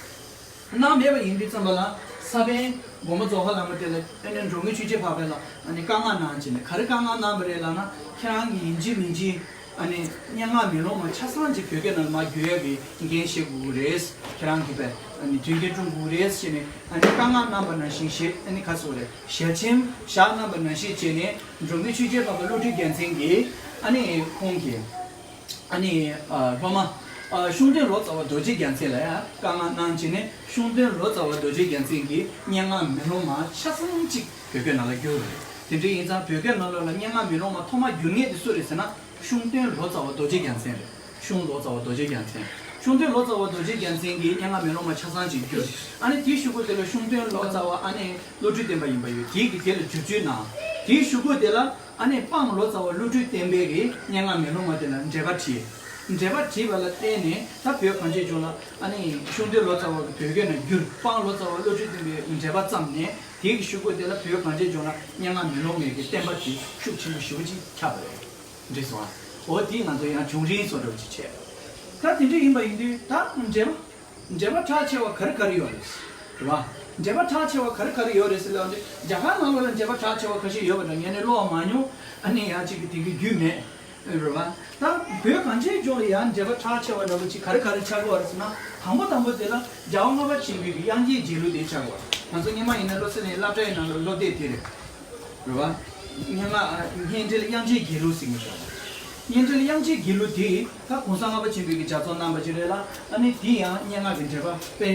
གནང་མེད་པ་ཡིན་དུས་ཙམ་པ་ལ་ས་པཎ་དགོངས་པ་རྫོགས་པ་ལ་མ་དེ་ལ་ཨ་ནི་འགྲོ་མགོན་ཆོས་རྒྱལ་འཕགས་པ་ལ་ཨ་ནི་བཀའ་མངགས་གནང་བྱས་ནས། ག་རེ་བཀའ་མངགས་གནང་བ་རེད་ལབ་ན། ཁྱེད་རང་གིས་ཡིན་གཅིག་མིན་གཅིག་ཨ་ནི་སྙན་ངག་མེ་ལོང་མ་ཆ་ཚང་ཅིག་བོད་སྐད་ནང་ལ་མར་བསྒྱུར་ཡག་གི་འགན་བཞེས་དགོས་ཀྱི་རེད། ཁྱེད་རང་གིས་པས་ཨ་ནི་དོན་འགན་སྒྲུབ་དགོས་ཀྱི་རེད་ཟེར་ནས་ཨ་ནི་བཀའ་མངགས་གནང་བ་ནང་བཞིན་བཞེས། ཨ་ནི་ག་ཚོད་རེད། ཞལ་ཆེམས་བཞག་གནང་བ་ནང་བཞིན་བྱས་ནས་འགྲོ་མགོན་ཆོས་རྒྱལ་འཕགས་པ་བློ་གྲོས་རྒྱལ་མཚན་གྱིས་ཨ་ནི་ཁོང་གིས་ཨ་ནི་ཨ་སློབ་མ་ཨ་གཞུང་དོན་ལོ་ཙཱ་བ་རྡོ་རྗེ་རྒྱལ་མཚན་ལ་ཡང་བཀའ་མངགས་གནང་བྱས་ནས། གཞུང་དོན་ལོ་ཙཱ་བ་རྡོ་རྗེ་རྒྱལ་མཚན་གྱིས་སྙན་ངག་མེ་ལོང་མ་ཆ་ཚང་གཅིག་བོད་སྐད་ནང་ལ་བསྒྱུར་བ་རེད། དེ་འདྲ་ཡིན་ཙང་བོད་སྐད་ནང་ལོགས་ལ་སྙན་ངག་མེ་ལོང་མ་ཐོག་མ་བསྒྱུར་མཁན་དེ་སུ་རེད་ཟེར་ན། གཞུང་དོན་ལོ་ཙཱ་བ་རྡོ་རྗེ་རྒྱལ་མཚན་རེད། གཞུང་ལོ་ཙཱ་བ་རྡོ་རྗེ་རྒྱལ་མཚན། གཞུང་དོན་ལོ་ཙཱ་བ་རྡོ་རྗེ་རྒྱལ་མཚན་གྱིས་སྙན་ངག་མེ་ལོང་མ་ཆ་ཚང་གཅིག་བསྒྱུར། ཨ་ནི་དེའི་གཞུག་གུ་དེ་ལ་གཞུང་དོན་ལོ་ཙཱ་བ་ཨ་ནི་བློ་གྲོས་བསྟན་པ་ཡིན་པ་ཡོད། དེའི་གི་དེ་ལ་བསྒྱུར་བཅོས་གནང་། དེའི་གཞུག་གུ་དེ་ལ་ཨ་ནི་སྤང་ལོ་ཙཱ་བ་བློ་གྲོས་བསྟན་པའི་གི་སྙན་ངག་མེ་ལོང་མ་དེ་ལ་འགྲེལ་པ་བྲིས། འགྲེལ་པ་བྲིས་པ་ལ་བརྟེན་ནས་ད་བོད་གངས་ཅན་ལྗོངས་ལ་ཨ་ནི་གཞུང་དོན་ལོ་ཙཱ་བ་གི་བོད་སྐད་ནང་བསྒྱུར། སྤང་ལོ་ཙཱ་བ་བློ་གྲོས་བསྟན་པའི་འགྲེལ་པ་བརྩམས་ནས། དེའི་གི་གཞུག་གུ་དེ་ལ་བོད་གངས་ཅན་ལྗོངས་ལ་སྙན་ངག་མེ་ལོང་མའི་གི་བསྟན་པ་དེ་ཤུགས་ཆེན་པོ་ཞེ་པོ་ཅིག་ཁྱབ་པ་རེད། འགྲིག་སོང་ཨ། འོ་དེ་ང་ཚོ་ཡང་བྱུང་རིམ་བཟོ་འདྲ་བོ་ཅིག་བྱས། ད་དེ་འདྲ་ཡིན་པ་ཡིན་དུས་ད་འགྲེལ་པ། འགྲེལ་པ་གྲགས་ཆེ་བ་ག་རེ་ག་རེ་ཡོད་རེད། རེད་བ། འགྲེལ་པ་གྲགས་ཆེ་བ་ག་རེ་ག་རེ་ཡོད་རེད་ཟེར་ལབ་དུས། རྒྱ་གར་ནང་ལོགས་ལ་འགྲེལ་པ་གྲགས་ཆེ་བ་ཁ་ཤས་ཡོད་པ་འདྲ། ངས་ནི་ཀློག་མ་མྱོང་། ཨ་ནི་ཡང་གཅིག་གི་དེ་གི་རྒྱུས་མེད། རེད་བ། ད་བོད་གངས་ཅན་ལྗོངས་ལ་ཡང་འགྲེལ་པ་གྲགས་ཆེ་བ་འདྲ་བོ་ཅིག་ག་རེ་ག་རེ་ཆགས་ཀྱི་ཡོད་རེད་ཟེར་ན། དང་པོ་དང་པོ་དེ་ལ་རྒྱལ་བ་ལྔ་པ་ཆེན་པོའི་གི་དབྱངས་ཅན་དགྱེས་གླུ་དེ་ཆགས་ཀྱི་ཡོད་རེད། ང་ཚོ་སྔོན་མ་ཡིན་ན་སློབ་གསོ་ནས་སློབ་གྲྭའི་ནང་ལ་སློབ་དེབ་དེ་རེད། རེད་བ། སྙན་ངག་སྙན་འགྲེལ་དབྱངས་ཅན་དགྱེས་གླུ་ཟེར་མཁན་ཞིག་ཡོད་རེད། སྙན་འགྲེལ་དབྱངས་ཅན་དགྱེས་གླུ་དེ་ད་གོང་ས་ལྔ་པ་ཆེན་པོའི་གི་ལྗགས་རྩོམ་གནང་བ་ཅིག་རེད་ལ། ཨ་ནི་དེ་ཡང་སྙན་ངག་གི་འགྲེལ་པ་དཔེ་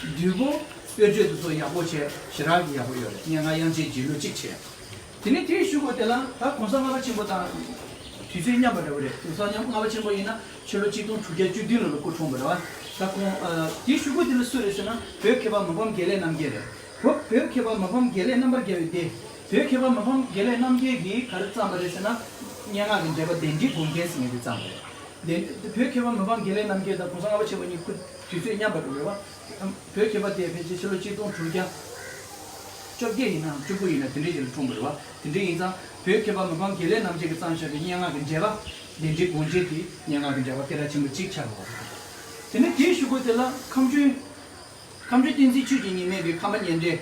བསྡུས་པོ། དཔེར་བརྗོད་དེ་ཚོ་ཡག་པོ་བྱས། ཞེ་དྲག་གི་ཡག་པོ་ཡོད་རེད། སྙན་ངག་དབྱངས་ཅན་དགྱེས་གླུ་གཅིག་བྱས། དེ་ནས་དེའི་གཞུག་གུ་དེ་ལ་ད་གོང་ས་ལྔ་པ་ཆེན་པོ་དང་དུས་ཚོད་མཉམ་པ་འདྲ་བོ་རེད། གོང་ས་ལྔ་པ་ཆེན་པོ་ཡིན་ན་ཕྱི་ལོ་ཆིག་སྟོང་དྲུག་བརྒྱ་བཅུ་བདུན་ལོ་ལ་སྐུ་འཁྲུངས་པ་རེད་བ། ད་ཁོང་ཨ་དེའི་གཞུག་གུ་དེ་ལ་སུ་རེད་ཟེར་ན། བོད་མཁས་པ་མི་ཕམ་དགེ་ལེགས་རྣམ་རྒྱལ་རེད། བོད་བོད་མཁས་པ་མི་ཕམ་དགེ་ལེགས་རྣམ་པར་རྒྱལ་བའི་སྡེ། བོད་མཁས་པ་མི་ཕམ་དགེ་ལེགས་རྣམ་རྒྱལ་གྱིས་ག་རེ་བརྩམས་པ་རེད་ཟེར་ན། སྙན་ངག་གི་འགྲེལ་པ་བདེན་བྲིས་དགོངས་རྒྱན་ཟེར་མཁན་དེ་བརྩམས་པ་རེད། བདེན་བོད་མཁས་པ་མི་ཕམ་དགེ་ལེགས་རྣམ་རྒྱལ་དང་གོང་ས་ལྔ་པ་ཆེན་པོ་གཉིས་སྐུ་དུས་ཚོད་མཉམ་པ་འགྲོ་རེད་བ། བོད་མཁས་པ་དེ་ཕལ་ཆེར་ཕྱི་ལོ་ཆིག་སྟོང་དྲུག་བརྒྱ་བཅོ་བརྒྱད་ཡིན་ནམ་བཅུ་དགུ་ཡིན་ན་དེ་འདྲའི་ཞིག་ལ་འཁྲུངས་པ་རེད་བ། དེ་འདྲ་ཡིན་ཙང་བོད་མཁས་པ་མི་ཕམ་དགེ་ལེགས་རྣམ་རྒྱལ་གྱིས་བརྩམས་བཞག་པའི་སྙན་ངག་གི་འགྲེལ་པ་བདེན་བྲིས་དགོངས་རྒྱན་དེ་སྙན་ངག་གི་འགྲེལ་པ་སྐད་གྲགས་ཆེན་པོ་གཅིག་ཆགས་ཡོད་རེད། དེ་ནས་དེའི་གཞུག་གུ་དེ་ལ་ཁམས་ཆོས། ཁམས་ཆོས་བསྟན་འཛིན་ཆོས་ཀྱི་ཉི་མའི་གི་ཁམས་པ་སྙན་འགྲེལ།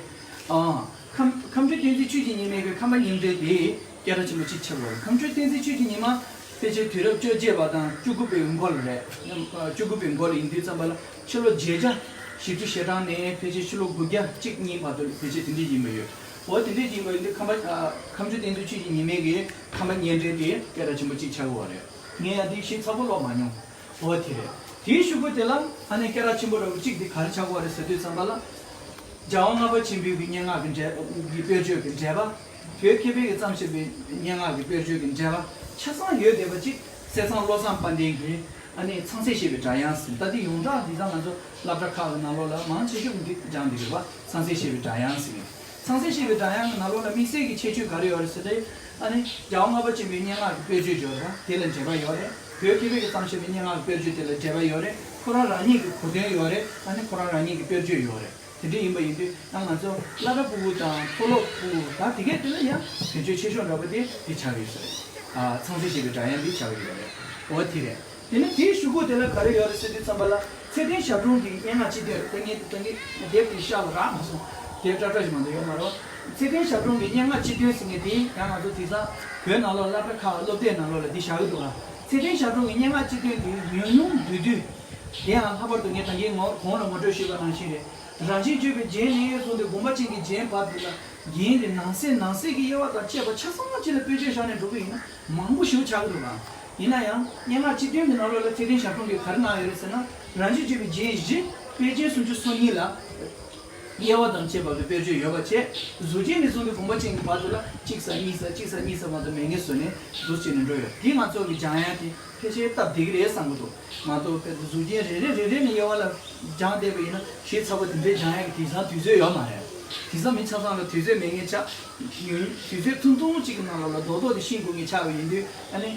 ཨ། ཁམས་ཁམས་ཆོས་བསྟན་འཛིན་ཆོས་ཀྱི་ཉི་མའི་གི་ཁམས་པ་སྙན་འགྲེལ་དེ་སྐད་གྲགས་ཆེན་པོ་གཅིག་ཆགས་ཡོད་རེད། ཁམས་ཆོས་བསྟན་འཛིན་ཆོས་ཀྱི་ཉི་མ་ཕལ་ཆེར་དུས་རབས་བཅོ་བརྒྱད་པ་དང་བཅུ་དགུ་པའི་འགོ་ལ་རེད། བཅུ་དགུ་པའི་འགོ་ལ་ཡིན་དུས་ཙམ་པ་ལ་ཕྱི་ལོ་བརྒྱད་བརྒྱ་བཞི་བཅུ་ཞེ་གྲངས་ནས་ཕལ་ཆེར་ཕྱི་ལོ་དགུ་བརྒྱ་གཅིག་གཉིས་བར་དུ་ཕལ་ཆེར་དེ་འདྲ་ཡིན་པ་ཡོད། འོ་དེ་འདྲ་ཡིན་པ་ཡིན་དུས་ཁམས་པ་ཨ་ཁམས་ཆོས་བསྟན་འཛིན་ཆོས་ཀྱི་ཉི་མའི་གི་ཁམས་པ་སྙན་འགྲེལ་དེ་སྐད་གྲགས་ཆེན་པོ་གཅིག་ཆགས་ཡོད་རེད། ངས་ཡང་དེ་ཞིབ་ཚགས་པོ་ཀློག་མ་མྱོང་། འོ་དེ་རེད། དེའི་གཞུག་གུ་དེ་ལ་ཨ་ནི་སྐད་གྲགས་ཆེན་པོ་འདྲ་བོ་གཅིག་དེ་ག་རེ་ཆགས་ཀྱི་ཡོད་རེད་ཟེར་དུས་ཙམ་པ་ལ། རྒྱལ་བ་ལྔ་པ་ཆེན་པོའི་གི་སྙན་ངག་གི་འགྲེལ་གྱི་དཔེར་བརྗོད་ཀྱི་འགྲེལ་པ། བོད་མཁས་པའི་གི་བརྩམས་བཞག་པའི་སྙན་ངག་གི་དཔེར་བརྗོད་ཀྱི་འགྲེལ་པ་ཆ་ཚང་ཡོད་བསྡད་པ་གཅིག་གསེར་ཚང་བློ་བཟང་དཔལ་ལྡན་གྱིས་ཨ་ནི་ཚངས་སྲས་བཞད་པའི་སྒྲ་དབྱངས་ཟེར། ད་དེ་ཡོངས་གྲགས་འདི་ད་ང་ཚོ་སློབ་གྲྭ་ཁག་གི་ནང་ལོགས་ལ་མང་ཆེ་ཤོས་ཀྱིས་འདི་སྦྱངས་བསྡད་ཡོད་པ། ཚངས་སྲས་བཞད་པའི་སྒྲ་དབྱངས་ཟེར་མཁན། ཚངས་སྲས་བཞད་པའི་སྒྲ་དབྱངས་ཀྱི་ནང་ལོགས་ལ་དམིགས་བསལ་གྱི་ཁྱད་ཆོས་ག་རེ་ཡོད་རེད་ཟེར་ཏེ། ཨ་ནི་རྒྱལ་བ་ལྔ་པ་ཆེན་པོའི་སྙན་ངག་གི་དཔེར་བརྗོད་ཡོད་རེད་བ། དེ་ལ་འགྲེལ་པ་ཡོད་རེད། བོད་མཁས་པའི་གི་བརྩམས་བཞག་པའི་སྙན་ངག་གི་དཔེར་བརྗོད་དེ་ལ་འགྲེལ་པ་ཡོད་རེད། ཁོ་རང་རང་ཉིད་ཀྱི་གོ་དོན་ཡོད་རེད། ཨ་ནི་ཁོ་རང་རང་ཉིད་ཀྱི་དཔེར་བརྗོད་ཡོད་རེད། དེ་འདྲ་ཡིན་པ་ཡིན་དུས་ད་ང་ཚོ་སློབ་གྲྭ་ཕྲུ་གུ་དང་མཐོ་སློབ་ཕྲུ་གུ་ད་དེ་གས་དེ་ལ་ཡང་དོན་གཅོད་ཆེ་ཤོས་འདྲ་པོ་དེ་འདི་ཆགས་ཡོད་ས་རེད། ཨ་ཚངས་སྲས་བཞད་པའི་སྒྲ་དབྱངས་འདི་ཆགས་ཡོད་རེད། འོ་དེ་རེད། དེ་ནས་དེའི་གཞུག་གུ་དེ་ལ་ག་རེ་ཡོད་རེད་ཟེར་དུས་ཙམ་པ་ལ། ཚེ་བརྟན་ཞབས་དྲུང་གི་སྙན་ངག་སྤྱི་དོན་དེ་ངས་དེ་དེབ་དེ་ཤར་བ་རག་མ་སོང་། དེབ་སྐྲ་སྐྲ་ཞིག་མ་གཏོགས་ཡོད་མ་རེད། ཚེ་བརྟན་ཞབས་དྲུང་གི་སྙན་ངག་སྤྱི་དོན་ཟེར་མཁན་དེ་ཡང་ང་ཚོ་དེང་སང་བོད་ནང་ལོགས་སློབ་གྲྭ་ཁག་སློབ་དེབ་ནང་ལོགས་ལ་འདི་བཞག་གི་འདུག་ཨ། ཚེ་བརྟན་ཞབས་དྲུང་གི་སྙན་ངག་སྤྱི་དོན་དེ་ཉུང་ཉུང་བསྡུས་བསྡུས། དེ་ཡང་ལྷག་པར་དུ་ངས་ད་གིན་ངོ་གོང་ལ་ངོ་སྤྲོད་ཞུས་པ་ནང་བཞིན་རེད། རང་བཞིན་བརྗོད་པའི་རྒྱན་ནས་བཟུང་སྟེ་དགོངས་པ་ཅན་གྱི་རྒྱན་བར་དུ་ལ་རྒྱན་དེ་ནང་གསེས་ནང་གསེས་ཀྱི་དབྱེ་བ་དང་བཅས་པ་ཆ་ཚང་ཅིག་ལ་དཔེར་བརྗོད་བཞག་ནས་འགྲོ་གི་ཡིན་ན་མང་པོ་ཞིག་ཆགས་ཀྱི་འདུག་ག་ཡིན་ན་ཡང་སྙན་ངག་སྤྱི་དོན་གྱི་ནང་ལོགས་ལ་ཚེ་བརྟན་ཞབས་དྲུང་གིས་ག་རེ་གནང་ཡོད་རེད་ཟེར་ན། རང་བཞིན་བརྗོད་པའི་རྒྱན་བཞི་དཔེ་ཅན་སུམ་ཅུ་སོ་གཉིས་ལ། དབྱེ་བ་དང་བཅས་པ་གི་དཔེར་བརྗོད་ཡོད་པ་བཅས། གཟུགས་ཅན་ནས་བཟུང་སྟེ་དགོངས་པ་ཅན་གྱི་བར་དུ་ལ་གཅིག་ས་གཉིས་ས་གཅིག་ས་གཉིས་ས་བར་དུ་མེད་ངེས་བཟོས་ནས་འདུག་བྱས་ནས་འགྲོ་ཡོད། དེ་ང་ཚོ་གི་སྦྱང་ཡ་དེ་ཕལ་ཆེར་སྟབས་བདེ་གི་རེད་བསམ་གི་འདུག་མ་གཏོགས་ཕལ་ཆེར་གཟུགས་ཅན་རེ་རེ་རེ་རེ་ནས་དབྱེ་བ་ལ་སྦྱངས་བསྡད་པ་ཡིན་ན་ཞེ་ཚ་པོ་དེ་འདྲའི་སྦྱང་ཡ་གི་དེང་སང་དུས་ཚོད་ཡོད་མ་རེད། དེང་སང་མི་ཆ་ཚང་ལ་དུས་ཚོད་མེད་ངེས་ཆགས་ཡོད། དུས་ཚོད་ཐུང་ཐུང་གཅིག་གི་ནང་ལ་ལ་རྡོག་རྡོག་དེ་ཤེས་དགོས་ངེས་ཆགས་པ་ཡིན་དུས་ཨ་ནི།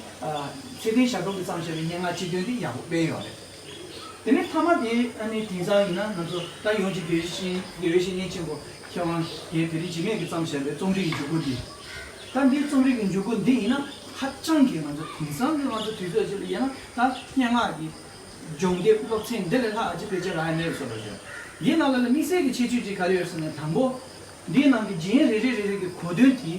ཚེ་བརྟན་ཞབས་དྲུང་གིས་བརྩམས་བཞག་པའི་སྙན་ངག་སྤྱི་དོན་དེ་ཡག་པོ་དཔེ་ཡོད་རེད། དེ་ནས་མཐའ་མ་དེ་ཨ་ནི་དེང་སང་ཡིན་ན་ང་ཚོ་ད་ཡོངས་ཀྱི་དགེ་བའི་བཤེས་དགེ་བའི་བཤེས་གཉེན་ཆེན་པོ་མཁས་དབང་རྒན་དེ་རིང་འཇིགས་མེད་ཀྱིས་བརྩམས་བཞག་པའི་རྩོམ་རིག་འཇུག་སྒོ་འདི། ད་འདིའི་རྩོམ་རིག་གི་འཇུག་སྒོ་འདི་ཡིན་ན་ཧ་ཅང་གི་ང་ཚོ་དེང་སང་གི་ང་ཚོ་དུས་ཚོད་ཅིག་ལ་ཡིན་ན་ད་སྙན་ངག་གི་སྦྱོང་དེབ་སློབ་ཚན་འདི་ལས་ལྷག་ཅིག་ཕལ་ཆེར་རག་ཡ་མེད་བཟོ་འདྲ་ཞིག་འདིའི་ནང་ལ་ལ་དམིགས་བསལ་གྱི་ཁྱད་ཆོས་ཅིག་ག་རེ་ཡོད་ཟེར་ན་དང་པོ། འདིའི་ནང་གི་རྒྱན་རེ་རེ་རེ་རེ་གི་གོ་དོན་དེ།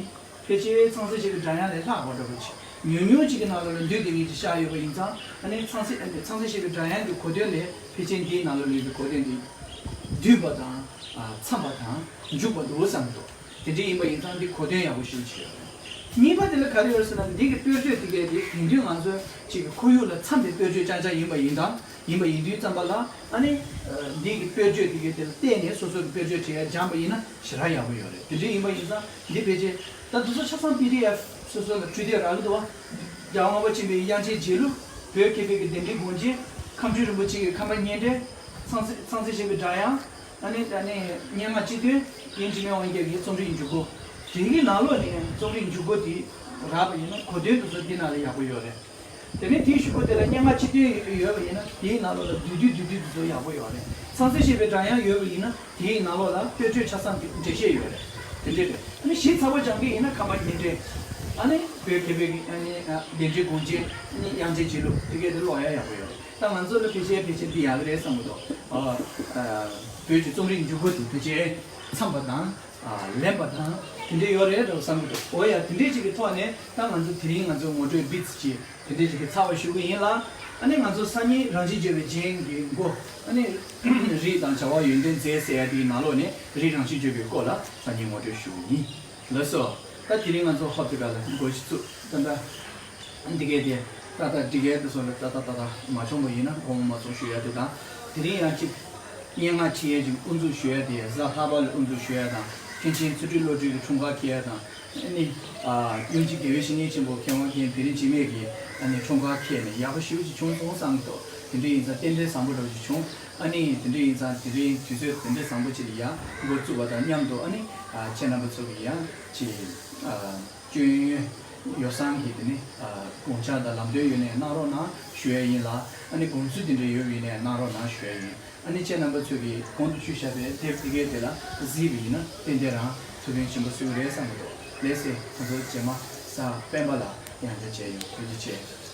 ཕལ་ཆེར་ཚངས་སྲས་བཞད་པའི་སྒྲ་དབྱངས་ལས་ལྷག་པ་འདྲ་པོ་ཅིག་ཉུང་ཉུང་ཅིག་གི་ནང་ལ་ལ་འདུས་དེ་ངེས་ཀྱི་ཤར་ཡོད་པ་ཡིན་ཙང་ཨ་ནི་ཚངས་སྲས་ཚངས་སྲས་བཞད་པའི་སྒྲ་དབྱངས་ཀྱི་གོ་དོན་ལས་ཕལ་ཆེར་འདིའི་ནང་ལ་ལུས་པའི་གོ་དོན་འདི་བསྡུས་པ་དང་། ཨ་འཚམས་པ་དང་འཇུག་པ་འདུག་བསམ་འདུག་དེ་འདྲ་ཡིན་པ་ཡིན་ཙང་འདི་གོ་དོན་ཡག་པོ་ཞིག་བྱས་ཡོད་རེད། གཉིས་པ་དེ་ལ་ག་རེ་ཡོད་ཟེར་ན་འདི་གི་དཔེར་བརྗོད་དེ་གས་དེ་དེང་དུས་ང་ཚོའི་ཅིག་གི་ཁོར་ཡུག་ལ་འཚམས་པའི་དཔེར་བརྗོད་རྐྱང་རྐྱང་ཡིན་པ་ཡིན་ཙང་། ཡིན་པ་ཡིན་དུས་ཙམ་པ་ལ་ཨ་ནི། འདི་གི་དཔེར་བརྗོད་དེ་གའི་དེ་ལ་བལྟས་ནས་སོ་སོ་གི་དཔེར་བརྗོད་བྱེད་ཡ་སྦྱངས་པ་ཡིན་ན་ཞེ་དྲག་ཡག་པོ་ཡོད་རེད། དེ་འདྲ་ཡིན་པ་ཡིན་ཙང་འདི་ཕལ་ཆེར་ད་དུས་ཚོད་ཆ་ཚང་པི་ཌི་ཨེཕ་སོ་སོ་ལ་འཕྲུལ་དེབ་རག་གི་འདུག་བ། རྒྱལ་བ་ངག་དབང་ཆོས་འཕེལ་དབྱངས་ཅན་རྗེས་ལུས་བོད་མཁས་པའི་གི་གདན་འདྲེན་དགོངས་རྒྱན། ཁམས་སྤྲུལ་རིན་པོ་ཆེ་གི་ཁམས་པ་སྙན་འགྲེལ། ཚངས་སྲས་ཚངས་སྲས་བཞད་པའི་སྒྲ་དབྱངས། ཨ་ནི་ཨ་ནི་སྙན་ངག་སྤྱི་དོན། རྒན་འཇིགས་མེད་དབང་རྒྱལ་གྱི་རྩོམ་རིག་འཇུག་སྒོ། དེ་གི་ནང་ལོགས་ནས་རྩོམ་རིག་འཇུག་སྒོ་དེ་རག་པ་ཡིན་ན་གོ་དོན་དེ་ཚོ་འདི་ནང་ལ་ཡག་པོ་ཡོད་རེད། དེ་ནས་དེའི་གཞུག་གུ་དེ་ལ་སྙན་ངག་སྤྱི་དོན་ཡོད་པ་ཡིན་ན་དེའི་ནང་ལོགས་ལ་བསྡུས་བསྡུས་བསྡུས་བསྡུས་དེ་ཚོ་ཡག་པོ་ཡོད་རེད། ཚངས་སྲས་བཞད་པའི་སྒྲ་དབྱངས་ཡོད་པ་ཡིན་ན་དེའི་ནང་ལོགས་ལ་དཔེར་བརྗོད་ཆ་ཚང་གི་འགྲེལ་བཤད་ཡོད་རེད། དེ་འདྲས་རེད། ཨ་ནི་ཞིབ་ཚགས་པོ་སྦྱང་གི་ཡིན་ན་ཁམས་པ་སྙན་འགྲེལ། ཨ་ནི་བོད་མཁས་པའི་གི་ཨ་ནི་གདན་འདྲེན་དགོངས་རྒྱན། ཨ་ནི་དབྱངས་ཅན་རྗེས་ལུས་དེ་གས་དེ་ཀློག་ཡ་ཡག་པོ་ཡོད་རེད། ད་ང་ཚོ་ལ་ཕལ་ཆེར་ཕལ་ཆེར་འདི་ཡག་གི་རེད་བསམ་གི་འདུག་ཨ་ཨ་བོད་ཀྱི་རྩོམ་རིག་འཇུག་སྒོ་དེ་ཕལ་ཆེར་འཚམས་པ་དང་། ཨ་ལེན་པ་དང་དེ་འདྲ་ཡོད་རེད་འདྲ་བསམ་གི་འདུག་འོ་ཡ་དེ་འདྲའི་ཅིག་གི་ཐོག་ནས་ད་ང་ཚོ་དེ་རིང་ང་ཚོ་ངོ་སྤྲོད་བིས་ཅིག་དེ་འདྲའི་ཅིག་གི་ཚར་བ་ཞུ་གི་ཡིན་ལ། ཨ་ནི་ང་ཚོ་སང་ཉིན་རང་བཞིན་བརྗོད་པའི་རྒྱན་གྱི་མགོ། ཨ་ནི་རིགས་དང་བྱ་བ་ཡོན་ཏན་མཛེས་ཟེར་ཡ་དེའི་ནང་ལོགས་ནས་རིགས་རང་བཞིན་བརྗོད་པའི་སྐོར་ལ་སང་ཉིན་ངོ་སྤྲོད་ཞུ་གི་ཡིན། ལགས་སོ། ད་དེ་རིང་ང་ཚོ་ཧོབ་དེ་ག་ལ་འགོ་ཞིག་བཙུགས་ད་ལྟ། འདི་གས་དེ། ཏག་ཏག་འདི་གས་དེ་སོགས་ལ་ཏག་ཏག་ཏག་ཏག་མ་བྱུང་བ་ཡིན་ན་དགོངས་པ་མ་ཚོམས་ཞུ་ཡ་དེ་དང་། དེ་རིང་ཡང་གཅིག་སྙན་ངག་འཁྲིད་ཡས་ཀྱི་དབུ་འཛུགས་ཞུ་ཡ་དེ་གཟའ་ལྷག་པ་ལ་དབུ་འཛུགས་ཞུ་ཡ་དང་། མཁན་ཆེན་ཚུལ་ཁྲིམས་བློ་གྲོས་ཀྱི་འཁྲུངས་སྐར་འཁེལ་ཡ་དང་། ཨ་ནི། ཨ་དབྱངས་ཅན་དགེ་བའི་བཤེས་གཉེན་ཆེན་པོ་མཁས་དབང་མཁན་དེ་རིང་འཇིགས་མེད་ཀྱི་ཨ་ནི་འཁྲུངས་སྐར་འཁེལ་ནས་ཡག་པོ་ཞེ་པོ་ཅིག་བྱུང་སོང་བསམ་གི་འདུག་དེ་འདྲ་ཡིན་ཙང་རྟེན་འབྲེལ་བཟང་པོ་འདྲ་པོ་ཅིག་བྱུང་། ཨ་ནི་དེ་འདྲ་ཡིན་ཙང་དེ་རིང་དུས་ཚོད་དེ་འདྲ་བཟང་པོ་ཅིག་ལ་ཡང་འགོ་བཙུགས་པ་དང་མཉམ་དུ་ཨ་ནི། ཨ་ཁྱེད་རྣམ་པ་ཚོ་གི་ཡང་ཅིག་ཨ་སྐྱོན་ཡོན་ཡོ་བསྲང་གི་དེ་ནི་ཨ་དགོངས་འཆར་དང་ལམ་སྟོན་ཡོད་ནས་གནང་རོགས་གནང་ཞུ་ཡ་ཡིན་ལ། ཨ་ནི་དགོངས་ཚུལ་དེ་འདྲ་ཡོད་པ་ཡིན་ནས་གནང་རོགས་གནང་ཞུ་ཡ་ཡིན། ཨ་ནི་ཁྱེད་རྣམ་པ་ཚོས་ཀྱིས་གོང་དུ་ཞུས་བཞག་པའི་དེབ་དེ་གའི་དེ་ལ་གཟིགས་པ་ཡིན་ན་ཏན་ཏན་རང་ཐུགས་ཕན་ཆེན་པོ་གསོས་ཀྱི་རེད་བསམ་གྱི་འདུག་ལགས་སེ། ང་ཚོ་རྗེས་མ་གཟའ་སྤེན་པ་ལ་ཡང་བསྐྱར་མཇལ་ཡོང་། ཐུགས་རྗེ་ཆེ།